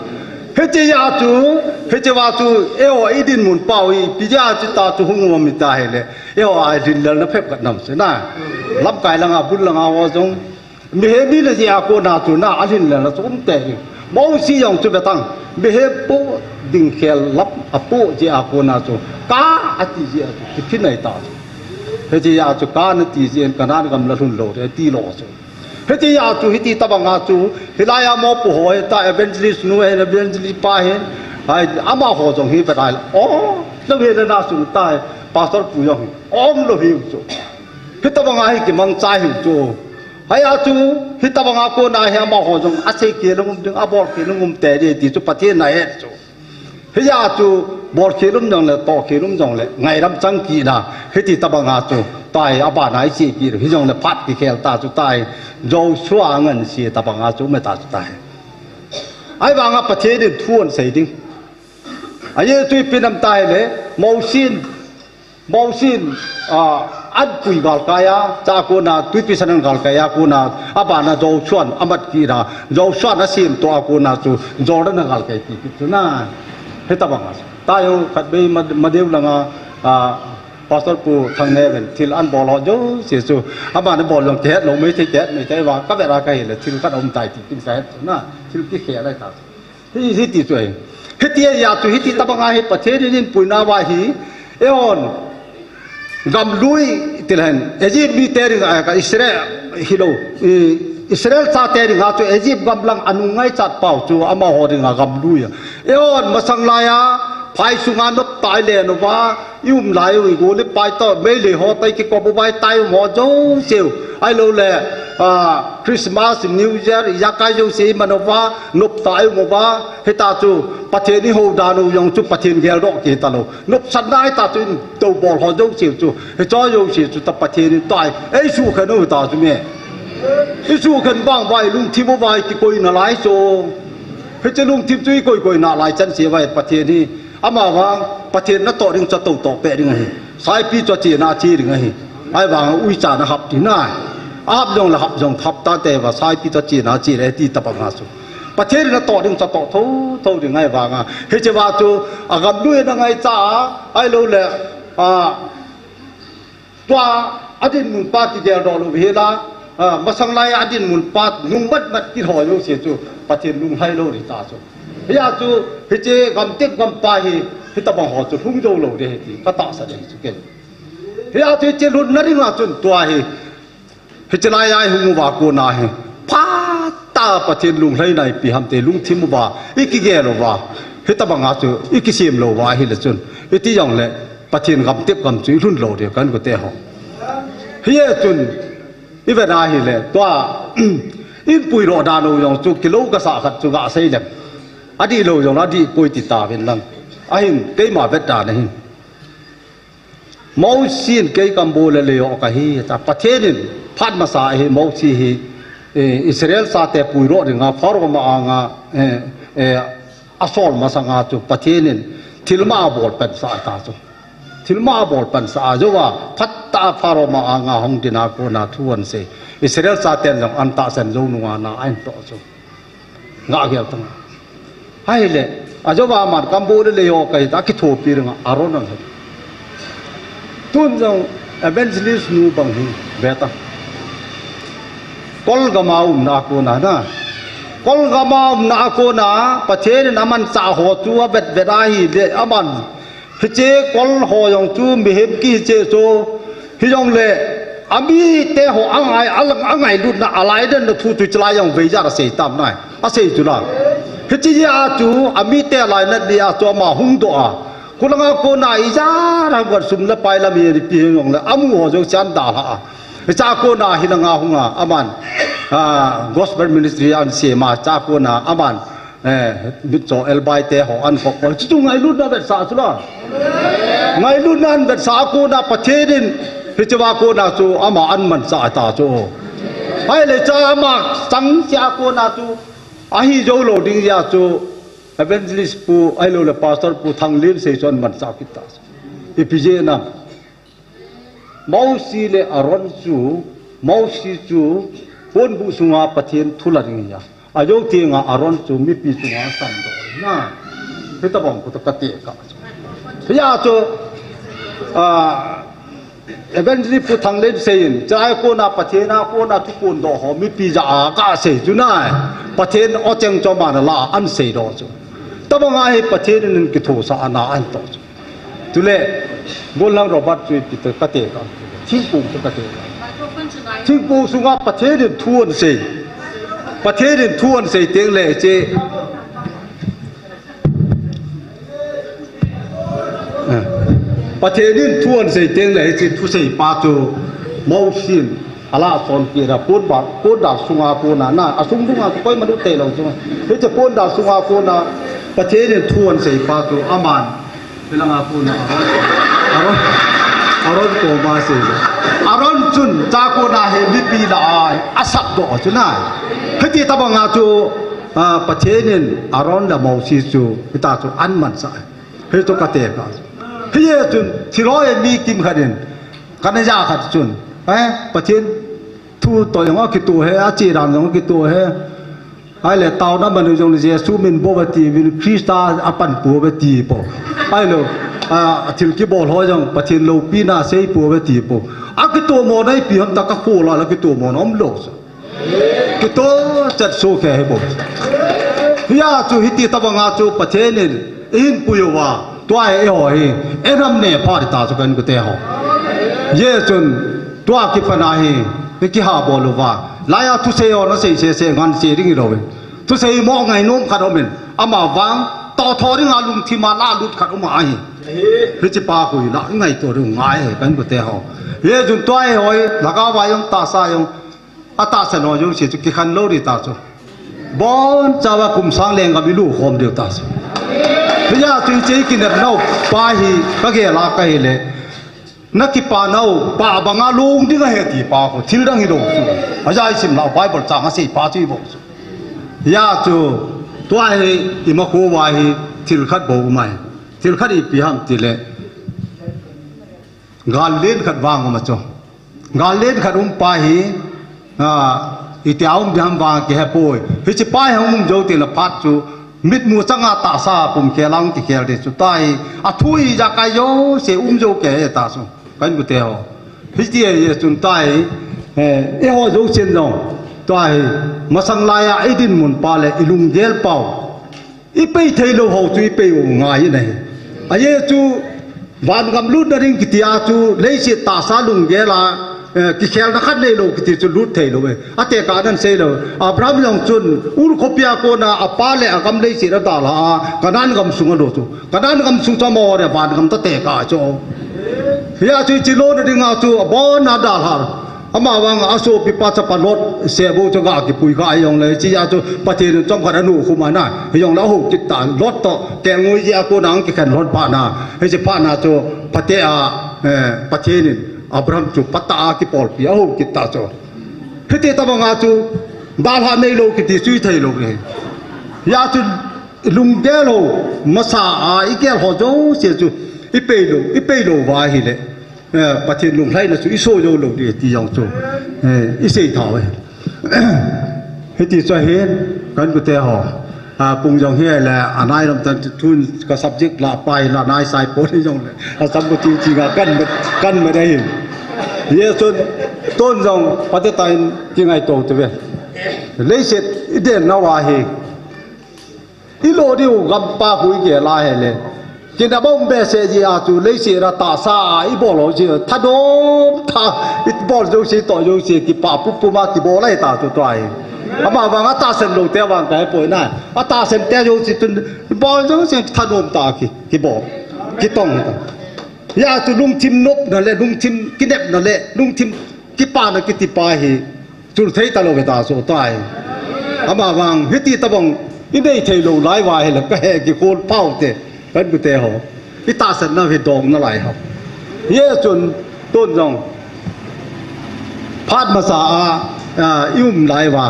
Hiche jeh a chu, hiche va chu, eiho idinmun pau hi, ipi jeh a chu ta chu hung um ham iti ahile. Eiho a lhinlelna phep khat nam chu na. Lamkai langa, bul langa ho jong. Mihem hina jeh a kona chu na, alhinlelna chu um tei. Mosi jong chu ve tang. Mihem poh ding khel lam apoh jeh a kona chu. Ka ati jeh a chu, kiphinai ta chu. Hiche jeh a chu Kanan ti jeh in Kanan gam la lhun lou te ti lou chu. Hiche jeh a chu hiti tabang a chu, hilai a mopo ho hi ta evangelist nu hin evangelist pa hin. Hai, amaho jong hi ve tai. O, lou hi le na sun tai. Pastor pu jong hi. Om lou hi chu. Hitabang a hi kimangcha hi chu. Hijeh a chu, hitabang a kona hi amaho jong asei kei lung um ding, abol kei lung um tei di ti chu Pathen in ahet chu. Hijeh a chu, bol khel um jongle, toh khel um jongle, ngaidam chang kit na, hiti tabang a chu, tai, abana ichepi, hijongle phat kikhel ta chu tai, Joshua angansei tabang a chu, um ta chu tai. Ahivang a Pathen in thu ahin sei ding. Ajeh chu ipi ham iti ahile, Mosi in, Mosi in, a, An pui galkai a, chua kona, tuipi san an galkai a kona, abana Joshua in amat kit a, Joshua in asemtoh a kona chu, Jordan agalkai kit kit chu na. Hitabang a. Tayo, khatvei ma, madeu langa, a, Pastor Pu Thangneovin, thil an bol ho jouse chu, abana bol jong kihet lou, mei thei kihet, mei thei va, kavet a kahile, thil khat aum tai ti, tin kahet chu na, thil kikhel lai ta. Hi, hiti chu ahi. Hiti ahi a chu, hiti tabanga hi Pathen in eipuina uva hi, eihon, gamlui, tilhen, Egypt mite dinga, ka Israel, hilou, i, Israel chate dinga chu, Egypt gam lang anung ngaichat pau chu, amaho dinga gamlui a. Eihon, masang laiya, phai sunga noptah ilen uva, i um lai u, i gol i pai toh, Meitei ho toh i kikop uva, i tai um ho jouse u. Ahilouleh, a, Christmas, New Year, i jakai jouse i man uva, noptah i um uva, hita chu, Pathen i hou dan u jong chu, Pathen geldoh kit talou. Nopsatna hita chu, i toubol ho jouse u chu, hicho jouse chu, ta Pathen in tai, ei sukhen u ta chu me. I sukhen bang uva, i lungthim uva, i kikoi nalai chu. Hiche lungthim chu i koi koi nalai chan se uva, Pathen hi. Amavang, Pathen natoh ding chu atoh toh peh ding ahi. Saipi chu achena ache ding ahi. Ahivanga uicha na hap ding ahi. Ahap jongle hap jong hap tante uva, saipi chu achena ache le ti tabanga chu. Pathen natoh ding chu atoh thotho ding ahivanga. Hiche uva chu, agamlui in angaicha a, ahilouleh, a, tua adinmun pa kigeldoh lou hela, a, masang lai adinmun pa nung matmat kit ho jouse chu Pathen lunglhai lou ding ta chu. Hia chu, hiche gamtep gampa hi, hitabang ho chu lhung jou lou ding ahi ti, katahsan ahi chu ken. Hia chu hiche lhunna dinga chun tua hi, hiche laiya i hung uva kona hi, phatah a Pathen lunglhaina ipi ham ti lungthim uva, i kigel uva, hitabanga chu, i kisem lou uva ahile chun, iti jongle, Pathen gamtep gam chu i lhun lou ding, ka inkote ho. Hijeh chun, i vet a ahile, tua, in puidoh dan u jong chu, kilou kasah khat chu gasei leng. Adih lou jongle, adih poi ti tauvin lang. Ahin, keima vet dan ahin. Mosi in kei Kambule leiho kahi, ta Pathen in phat masa hi Mosi hi, eh, Israel chate puidoh dinga Pharaoh ma anga, eh, eh, asol masanga chu Pathen in thilma abol pansah ta chu. Thilma abol pansah a jouva, phatah a Pharaoh ma anga hung dinga kona thu ahin sei. Israel chaten jong ahin tahsan jou nunga na ahin toh chu. Ngah gel tang. Ahile, ajouva aman Kambule leiho kahi ta kithopi dinga Aaron ahin. Tun jong evangelist nu bang hi, ve ta. Kol gama umna a kona na. Kol gama umna a kona, Pathen in amanchah ho chu avet vet ahile, aman Hiche kol ho jong chu mihem kihi cheh chu, hijongle, amite ho angai, alang, angailutna, alaidenna thu chu hichelai jong veijat asei tam nai, asei chu la. Hiche jeh a chu, amite alainat jeh a chu ama hung doh a. Khulanga kona ijat ham khat sum le pai lam hi ipi hijongle, amu ho jong chu ahin dalha a. Hichea kona hilanga hunga, aman, ah, gospel ministry ahin sem a, hichea kona, aman, Eh, mitcho elbai te ho ahin kop. Chuchu ngailutna vetsah chu la. Ngailutna ahin vetsah a kona Pathen in, hichea kona chu ama ahin manchah ta chu. Ahile cha ama chang cheh a kona chu, ahi jou lou ding jeh a chu, evangelist pu, ahilouleh pastor pu Thanglensei chu ahin manchah kit ta chu. Ipi jeh a. Mosi le Aaron chu, Mosi chu, ponbuh sunga Pathen thu la ding ahi a. Ajou tenga Aaron chu mipi chunga asandoh ahi na. Hitabang khat kati ka. Hia chu, ah, evangelist pu Thanglensei in, chulai kona Pathen a kona thuphondoh ho mipi jah a kasei chu nai. Pathen o cheng chu aman ala ahin seidoh chu. Tabanga hi Pathen in kithosa ana ahin toh chu. Chule, Golhang Robert chu ipi ti kati ka. Thingphung chu kati ka. Thingphung sunga Pathen in thu ahin sei. Pathen in thu ahin sei teng le hiche. Eh. Pathen in thu ahin sei teng le hiche thusei pa chu Mosi in Ala son kira pon ba, pon dal sunga kona, na, asung dunga koima lut thei lou chu. Hiche pon dal sunga kona, Pathen in thu ahin sei pa chu aman. Hilanga kona, Aaron, Aaron, Aaron koma sei. Aaron chun, chua kona hi mipi lah a, asatdoh chu na. Hiti tabanga chu, ah, Pathen in Aaron le Mosi chu, hita chu ahin mansah. Hichu kati ka. Hijeh chun, thilhoi mi kimkhat in, Kana ja khat chun, eh, Pathen thu toh jong akitoh e, ache dan jong akitoh e. Ahile taona man jong Jesu min bou ati uvin, Christa apan pou ati pou. Ahile, a, thil kibol ho jong Pathen loupina sei pou ati pou. Akitomo na ipi ham ta ka kho la, akitomo na umlou. Kitoh chat soh kei hi bou. Hia chu hiti tabanga chu Pathen in eihin pui uva, tua hi eiho hi, einam ne pha ding ta chu ka inkote ho. Hijeh chun tua kipat a hi, ikiha bol uva. Laiya thusei ho nasei sese ngan sei ding hilou. Thusei mo ngainom khat um in, ama vang, toh tho dinga lungthim a lalut khat um ahi. Hiche pa khu hi la, ngaito ding ngai hi, ka inkote ho. Hijeh chun tua hi ho hi, lhagao a jong tahsa jong, atahsan ho jouse chu kikhen lou ding ta chu. Bonchauva kum sang lenggam ilut khom diu ta chu. Hijeh chun hiche kinepnau pa hi kagel a kahile, nakipah nau pa banga lung ding ahi ti pa khu thil dang hilou chu. Aja isim nau Bible chang asei pa chu ibol chu. Hijeh chun tua hi imacha uva hi thil khat bou um ahi. Thil khat ipi ham tile, gal len khat vang um a chu. Gal len khat um pa hi, a, itia um ding ham vang kihe poi. Hiche pa hi hung um jou teng le phat chu, mitmu changa tahsa pum khel a hung kikhel ding chu tua hi, athu ijakai jouse um jou kei ta chu. Ka inkote ho. Hitia hi chun tua hi, eh, eiho jousen jong. Tua hi, masang laiya idinmun pa le ilunggel pau. Ipei theilou ho chu ipei u ngai ahi. Ajeh chu vangam lutna ding kiti a chu leiset tahsa lunggel a, eh, kikhelna khat neilou kiti chu lut theilou e. Atekah nan seilou. Abraham jong chun Ur khopi a kona apa le agam leiset adalha a, Canaan gam sung alut chu. Canaan gam sung chu amaho le vangam tah tekah chu. Hijeh chun hiche lona dinga chu abon a adalha. Ama vang asopipa chapa Lot se bou chu ga kipui kha hijongle, hiche a chu Pathen in chomkhat anu khum ana, hijongle ahou kit ta, Lot toh kelngoi jeh a kona hung kikhen lhon phat na, hiche phat na chu phatea, eh, Pathen in Abraham chu phatah a kipolpi ahou kit ta chu. Hiti tabanga chu dalha neilou kiti chu itheilou e. Hijeh chun lunggel ho, masa a igel ho jouse chu ipei lou, ipei lou uva ahile. Eh, Pathen lunglhaina chu iso jou lou ding ti jong chu, eh, isei thau e. Hiti chu ahin, ka inkote ho. A, pung jong hi le, anai lam tan thun ka subject la pai la nai sai pon hijongle. Asam ko ti ti ga kan met, kan met ahin. Hijeh chun, tun jong, phatecha in kingaito tauve. Leiset, iden nau ahi. Ilo diu gampa khu igel a ahile. Kinep um behseh jeh a chu leiset a tahsa a ibol ho chu thanom tha ibol jouse toh jouse kipah pup pup a kibol ahi ta chu tua hi. Ama vang atahsan lou te vang kahe poi na. Atahsan te jouse chun ibol jouse thanom tah a ki, kibol. Kitong ta. Hijeh chun lungthim nopna le, lungthim kinepna le, lungthim kipana kiti pa hi. Chul thei talou ve ta chu tai. Ama vang, hiti tabang, inei theilou lai uva ahile, kahe kikhol pau te, ka inkote ho. Itahsan nau hi dong nalai ho. Hijeh chun, tun jong, phat masa a, a, ium lai uva,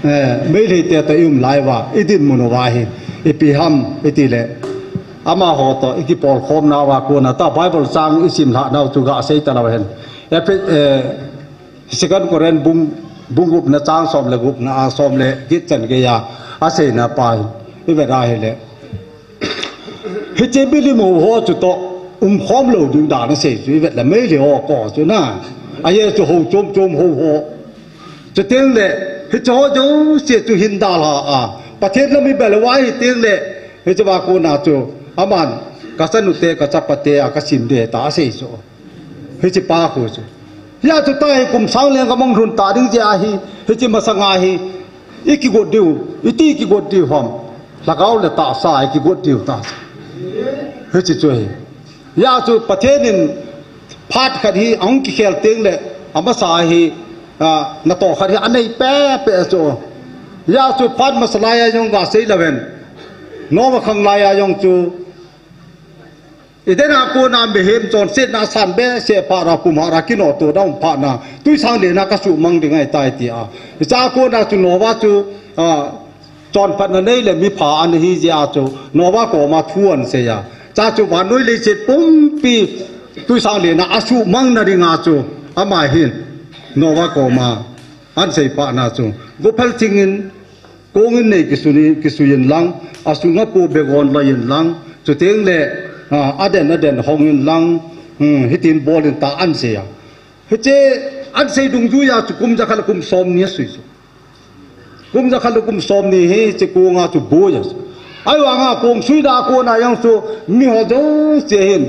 eh, Meitei te toh ium lai uva, idinmun uva hi, ipi ham, itile, amaho toh, ikipolkhom nauva kona, ta Bible chang isim lhah nau chu ga sei talou hen. Ephe-, eh, Second Corinth bung, bung gupna chang som le gupna a som le get chan geiya aseina pa hi, ivet ahile. Hiche milim ho chu toh umkhom lou ding dan asei chu ivet le Meitei ho ko chu na. Ajeh chu hou chom chom ho ho. Chuteng le, hiche ho jouse chu hin dalha a. Pathen lam ibel uva hiteng le, hiche va kona chu, aman, ka chanu te, ka chapa te a, ka sim de ta asei chu. Hiche pa khu chu. Hijeh chun tua hi kum sang lenggam hung lhun ta ding jeh ahi, hiche masanga hi, ikigot diu, iti kigot diu ham. Lhagao le tahsa ikigot diu ta. Hiche chu hi. Hijeh chun Pathen in phat khat hi ahung kikhel teng le, amasa hi, a, natoh khat hi anei pepe chu. Hijeh chun phat masa laiya jong ga sei lou hen. Noah khang laiya jong chu, Eden a kona mihem chonsetna asan behseh phat a, pumhat a kinoh tona um phat na, twisang lena kasuhmang ding ahitai tia. Hiche a kona chu Noah chu, a, chonphatna nei le mipha ana hi jeh a chu, Noah koma thu ana sei a. Chua chu vannoi leiset pumpi Tuisang lenna asuhmang na dinga chu ama hin Noah koma ahin seipeh na chu, gophel thingin, kongin nei kisui, kisui in lang, asunga po begon loi in lang, chuteng le, a, aden aden hong in lang, hmm, hitin bol in tia ahin sei a. Hiche ahin sei dungjuiya chu kum jakhat le kum somni asui chu. Kum jakhat le kum somni hi hiche konga chu boi a. Ahivanga kong suina kona jong chu miho jouse hin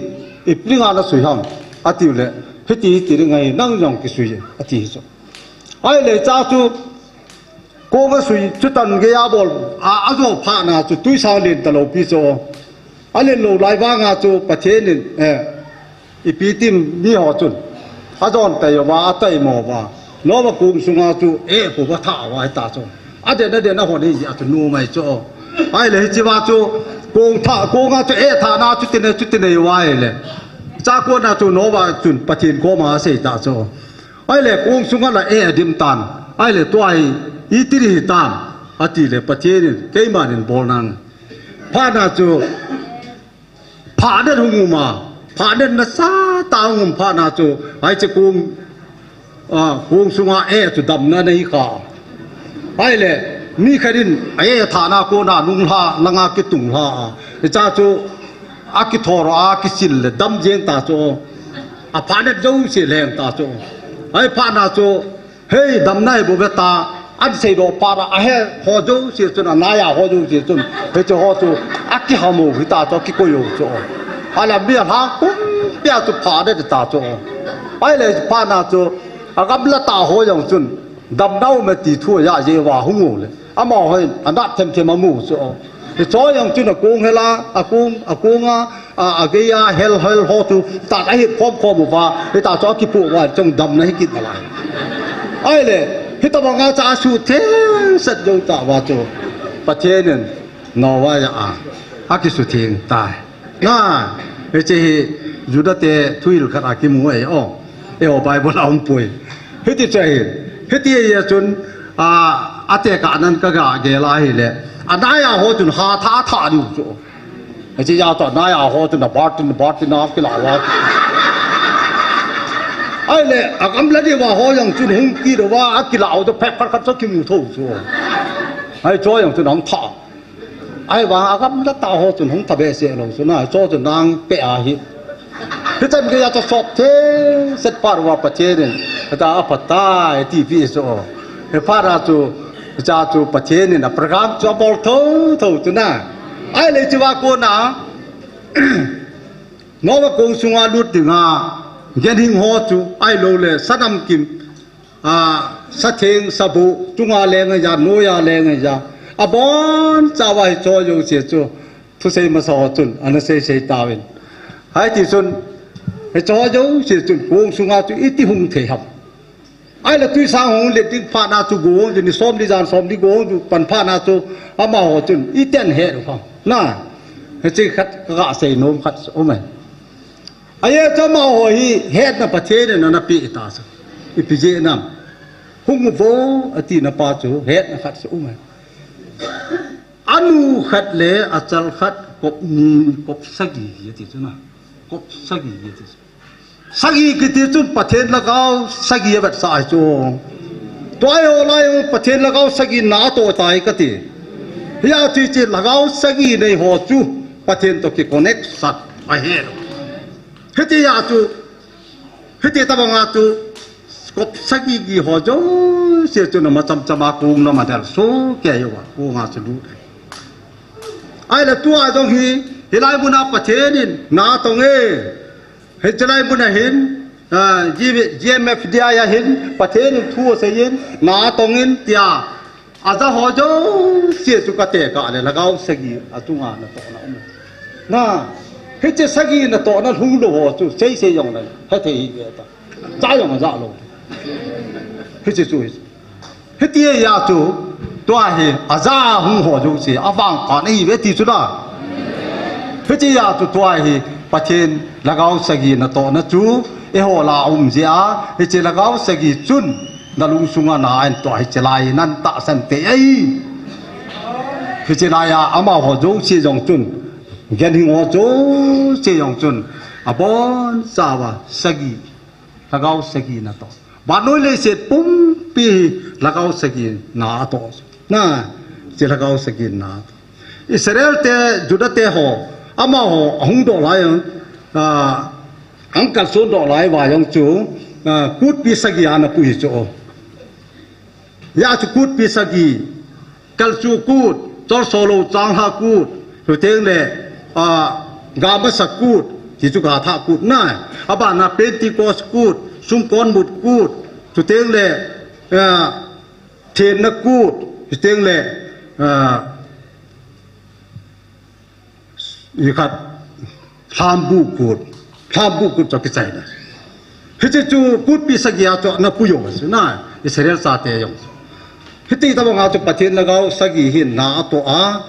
ipi dinga nasui ham ati le, hiti hiti ding ahi, nang jong kisui e ati chu. Ahile cha chu kong asui chu tan geiya bol a, ajo phat na chu tuisang len talou pi chu. Alen lou lai vanga chu Pathen in, eh, ipi tim miho chun ajon tei uva, atei mo uva. Noah kong sunga chu eh pu va tha uva hita chu. Aden aden ahon hi a chu nu mai chu. Ahile hiche va chu kong tha, konga chu eh thana chu tine, chu tine uva ahile. Cha kona chu Noah chun Pathen koma asei ta chu. Ahile kong sunga la eh adim tan. Ahile tua hi iti ding hitam ati le Pathen in keiman hin bol nang. Phat na chu, phanet hung um a, phanet nasatah hung um phat na chu, hiche kong, a, kong sunga eh chu damna ana hi kha. Ahile, mi khat in, eh thana kona nung lha, langa kitung lha a. Hicha chu, akithor a, akisil le, dam jeng ta chu. Aphanet jouse lheng ta chu. Ahiphat na chu, hei, damna hi bou ve tia, ahin seidoh phat a, ahe ho jouse chun, anaiya ho jouse chun, hiche ho chu, akiham u hita chu, akikoi u chu. Ahile mi alhang pumpia chu phanet ta chu. Ahile phat na chu, agamla tah ho jong chun, damna aume ti thu aja jeh uva hung u le. Amaho hin, anat themthem amu chu. Hicho jong chun akong hela, akong, akonga, a, ageiya, hel, hel ho chu, tah ahi khom khom uva, hita chu akipoh uva, chong damna hi kit nalai. Ahile, hitobanga cha asuh thengset jou tah uva chu, Pathen in Noah jah a, akisutheng tai. Na, hiche hi Juda te thuhil khat a kimu ahi, o. Eiho Bible a um poi. Hiti chu ahi, hiti ahi chun, a, atekah nan kaga gel a ahile, anaiya ho chun hatah athah diu chu. Hiche jeh a chu anaiya ho chun abartin, bartin a kilah uva. Ahile, agamla diuva ho jong chun hung kit uva, akilah u chu phep khat khat chu kimu thou chu. Hicho jong chun ahung thah. Ahivang agamla tah ho chun hung tha behseh lou chu na, hicho chu nang peh ahi. Hichan geiya chu asot thengset phat uva Pathen in, hita aphatai tipeh chu. Hiphat a chu, hicha chu Pathen in a program chu abol thotho chu na. Ahile hiche va kona, Noah kong sunga lut dinga, ganhing ho chu, ahilou le, sa namkim, a, sa theng, sa boh, chunga leng ahiya, noiya leng ahiya. Abonchauva hicho jouse chu, thusei masa ho chun, ana seisei tauvin. Hiti chun, hicho jouse chun, kong sunga chu iti hung thei ham. Ahile tuisang hung let ding phat na chu go hung chu, ni somli jan somli go hung chu pan phat na chu amaho chun iti ahet u ham. Na, hiche khat kaga sei nom khat um e. Ajeh chu amaho hi hetna Pathen in ana peh ta chu. Ipi jeh ham. Hung uvo atina pa chu hetna khat chu um e. Anu khat le achal khat kop ni, kop sagi ati chu na. Kop sagi ati chu. Sagi kiti chun Pathen lhagao sagi avetsah ahi chu. Tua eiho lai u Pathen lhagao sagi na atoh tai kati. Hia chu hiche lhagao sagi nei ho chu Pathen toh kiconnect sah ahi. Hitia chu, hiti tabanga chu, kop sagi gi ho jouse chu nama chamchama kong nama del sohkei uva, konga chu lut ahi. Ahile tua jong hi, hilai muna Pathen in na atong e. Hichelai muna hin, ah, G-, G M F D I a hin, Pathen in thu aseiyin, na atongin tia, aja ho jouse chu katekah le, lhagao sagi achunga natohna um e. Na, hiche sagi natohna lhung lou ho chu, seisei jong le, hethei hi ve ta. Cha jong aja lou. Hiche chu, hiche. Hitia chu, tua hi, aja hung ho jouse, avangphat ahi ve ti chu na. Hitia chu, tua hi, Pathen lhagao sagi natohna chu, eiho lah a um jeh a, hiche lhagao sagi chun, nalung sunga na ahin toh, hiche lai nan tahsan tei ahi. Hiche laiya, amaho jouse jong chun, ganhing ho jouse jong chun, Abonchauva sagi, lhagao sagi natoh. Vannoi leiset pumpi hi lhagao sagi na atoh. Na, hiche lhagao sagi na atoh. Israel te, Juda te ho, amaho ahung doh lai, ah, ahung kalson doh lai uva jong chu, ah, kutpi sagi ana pui chu. Hia chu kutpi sagi, kalchu kut, cholso lou changlhah kut, chuteng le, ah, gamasa kut, ti chu gathah kut na. Abana Pentecost kut, sumkon mut kut, chuteng le, ah, thenna kut, chuteng le, ah, ikhat, lhambu kut, lhambu kut chu kichaina. Hiche chu kutpi sagi a chu ana pui uva chu na, Israel chate jong. Hiti tabanga chu Pathen lhagao sagi hi na atoh a,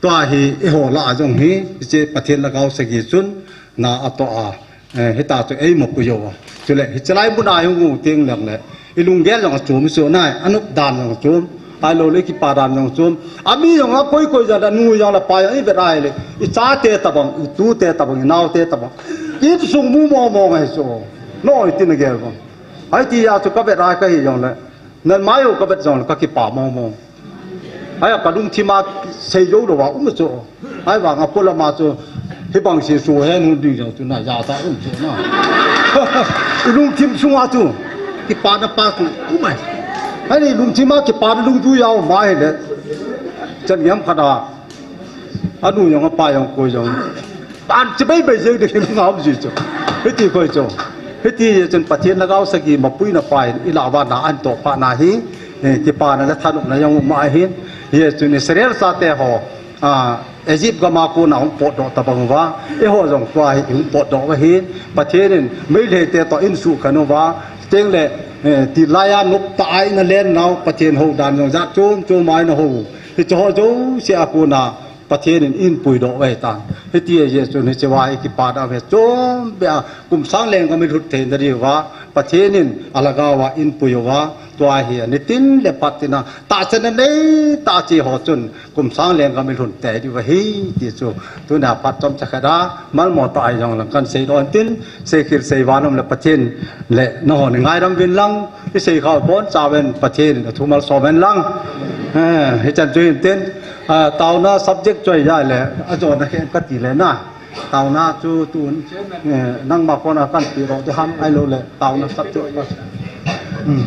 tua hi eiho lah a jong hi, hiche Pathen lhagao sagi chun na atoh a. Eh, hita chu eima pui uva. Chule, hiche lai muna ihung u teng leng le, ilunggel jong achom chu na, anop dan jong achom, ahilou le kipa dan jong achom. Ami jong a koi koi jat a nu jong le pa jong ivet a ahile, ichate tabang, itute tabang, inaote tabang. Insung mu mong mong ahi chu. Noi tin agel bang. Hiti a chu kavet a kahi jong le, nangma jong kavet jong le kakipa mong mong. Ahia kalungthim a seijou lou a um chu. Ahivanga polam a chu hibang Jesu hen hung ding jong chu na jata um chu na. Ilungthim sunga chu kipana pa chu um ahi. Ahi ilungthim a kipana lungjuiya um ahile, chan geiya khat a, anu jong apa jong koi jong, pan chibai bai jeng ding ngam ji chu. Hiti koi chu. Hiti chun Pathen lhagao sagi mapuina pa in ilah uva na atoh phat na hi, eh, kipana le thanopna jong um ahin. Hichun Israel chate ho, ah, Egypt gam a kona hung potdoh tabang uva, eiho jong tua hi ihung potdoh uva ahin. Pathen in Meitei te toh eisukhen uva, chuteng le, eh, tilai a noptah a ina len nau, Pathen hou dan jong jat chom chom a ina hou. Hiche ho jouse a kona Pathen in eipui doh uve tan. Hiti ahi jeh chun hiche va i kipa da ve chom beh a kum sang lenggam i lhut theina diuva Pathen in alhagao a eipui uva, tua hi anitin le phat tina tahsan anei tah che ho chun kum sang lenggam i lhun tei diu ahi ti chu tuna phat chomcha khat a malmo tah a jong lang kan seidoh in tin, seikhel seivan um le Pathen le nangho nei ngaidam uvin lang, i seikhah u boncha uvin Pathen in athu malsom hen lang. Eh, hichan chu hin tin, ah, taona subject chu ahile, ajona khen kati le na. Taona chu tun, eh, nangma kona kan pedoh ding ham ahilou le, taona subject. Hmm.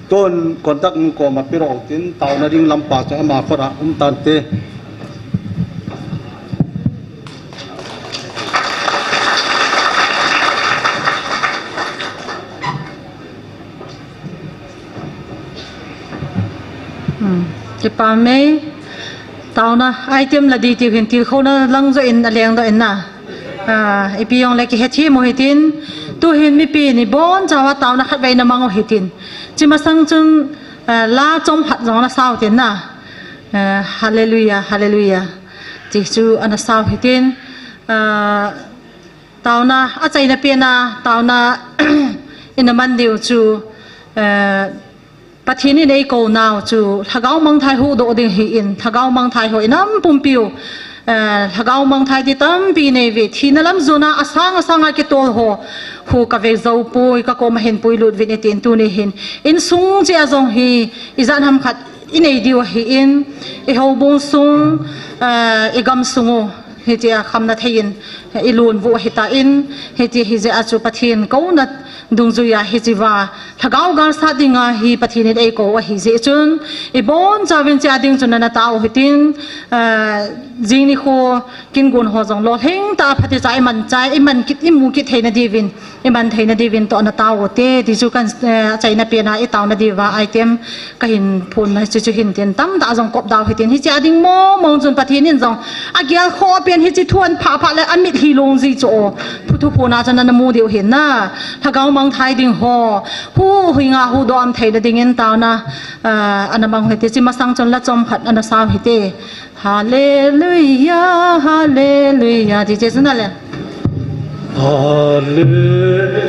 Tun contact nu koma pedoh tin, taona ding lampa chu ama kona um tante. Hmm. Kipa mai, taona item la di tiu hin tilkhouna lang joh in aleng doh in na. Ah, ipi jong le kihethem u hitin, tuhin mipi ni boncha uva taona khatvei na mang u hitin. Chi masang chun, ah, la chomkhat jong na sao tin na. Ah, hallelujah, hallelujah. Ti chu ana sao hitin. Ah, taona, achaina pena, taona ina man diu chu, eh, Pathen in eikou nau chu, lhagao mangthai huhdoh ding hi in, lhagao mangthai ho inam pumpiu, eh, lhagao mangthai ti tampi nei uve, thina lam jona asang asang a kitol ho, hu kave jou poi, kakoma hin puilut uvin iti in tuni hin, insung cheh a jong hi, ijat ham khat, inei diu ahin, i houbung sung, eh, i gam sung u, hitia khamna thei in, i lungvuh ahitan in, hiti hi jeh a chu Pathen kouna dungjuia hichea, lhagao galsat dinga hi Pathen in eikou ahi jeh chun, i boncha uvin chea ding chun ana tao u hitin, eh, jing nikho kin gon ho jong lolhing tah a phatecha i man chai, i man kit, i mu kit theina diuvin, i man theina diuvin toh ana tao u te, ti chu kan, eh, achaina pena i taona diuva item kahin phonna chu chu hin tin tamtah jong kop dau hitin hichea ding mong mong chun Pathen in jong agel khoh pen hiche thu aphah phah le amitlhi long ji chu o phu thu phona chun ana mu diu hin na lhagao mangthai ding ho hu hinga huhdoh theina dingin taona, eh, ana mang hite chi masang chun la chomkhat ana sao hite. Hallelujah, hallelujah. Ti che chun ale. Hallelujah.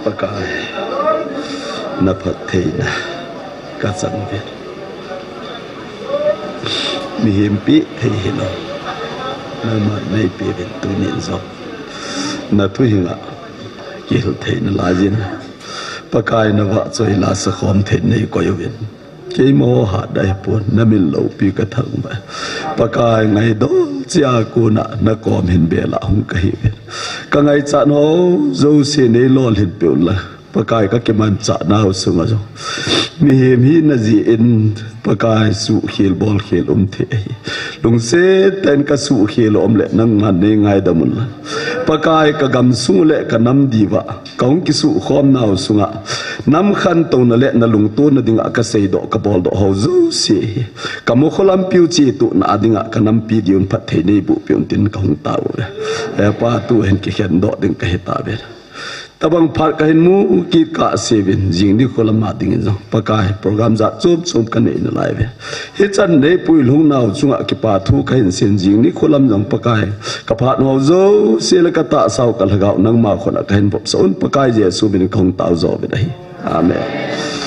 Pakai, na phattheina kachang uvin. Mihem peh thei hilou, nangman neipeuvin tunin jong. Na thuhing a kihil theina laiyin, Pakai, na vahchoi la sakhom theina neikoi uvin. Keima ho hatna ahipon, na min loupi kathangvah e. Pakai, ngaidam cheh a kona nakom hin bel a hung kahiuvin. Ka ngaichat ho jouse neilolhin peh unlang, Pakai, kakimanchah nau sunga jong mihem hina jeh in, Pakai, suhkhel bolkhel um thei ahi. Lungset tah in kasuhkhel u um le nangman neingaidam unlang, Pakai, kagamsung u le kanam diuva kahung kisuhkhom nau sunga nam khantouna le nalungtona dinga kaseidoh kaboldoh ho jouse hi, kamu kholampiu chetohna a dinga kanampi diuvin phatthei neiboh peh un tin kahung tao uve. Hepa, tuhin kikhendoh ding kahitauve. Tobang phat kahin mu kit kahseuvin, jing nikho lam a dingin jong, Pakai, program jat chom chom kanei nalaiuve. Hichan neipui lhung nau chunga kipa thu kahin seiyin, jing nikho lam jong, Pakai, kaphat nau jouse le katahsau kalhagao nangma khut a kahin vopsah un, Pakai Jesu min in kahung tao jouvin ahi. Amen.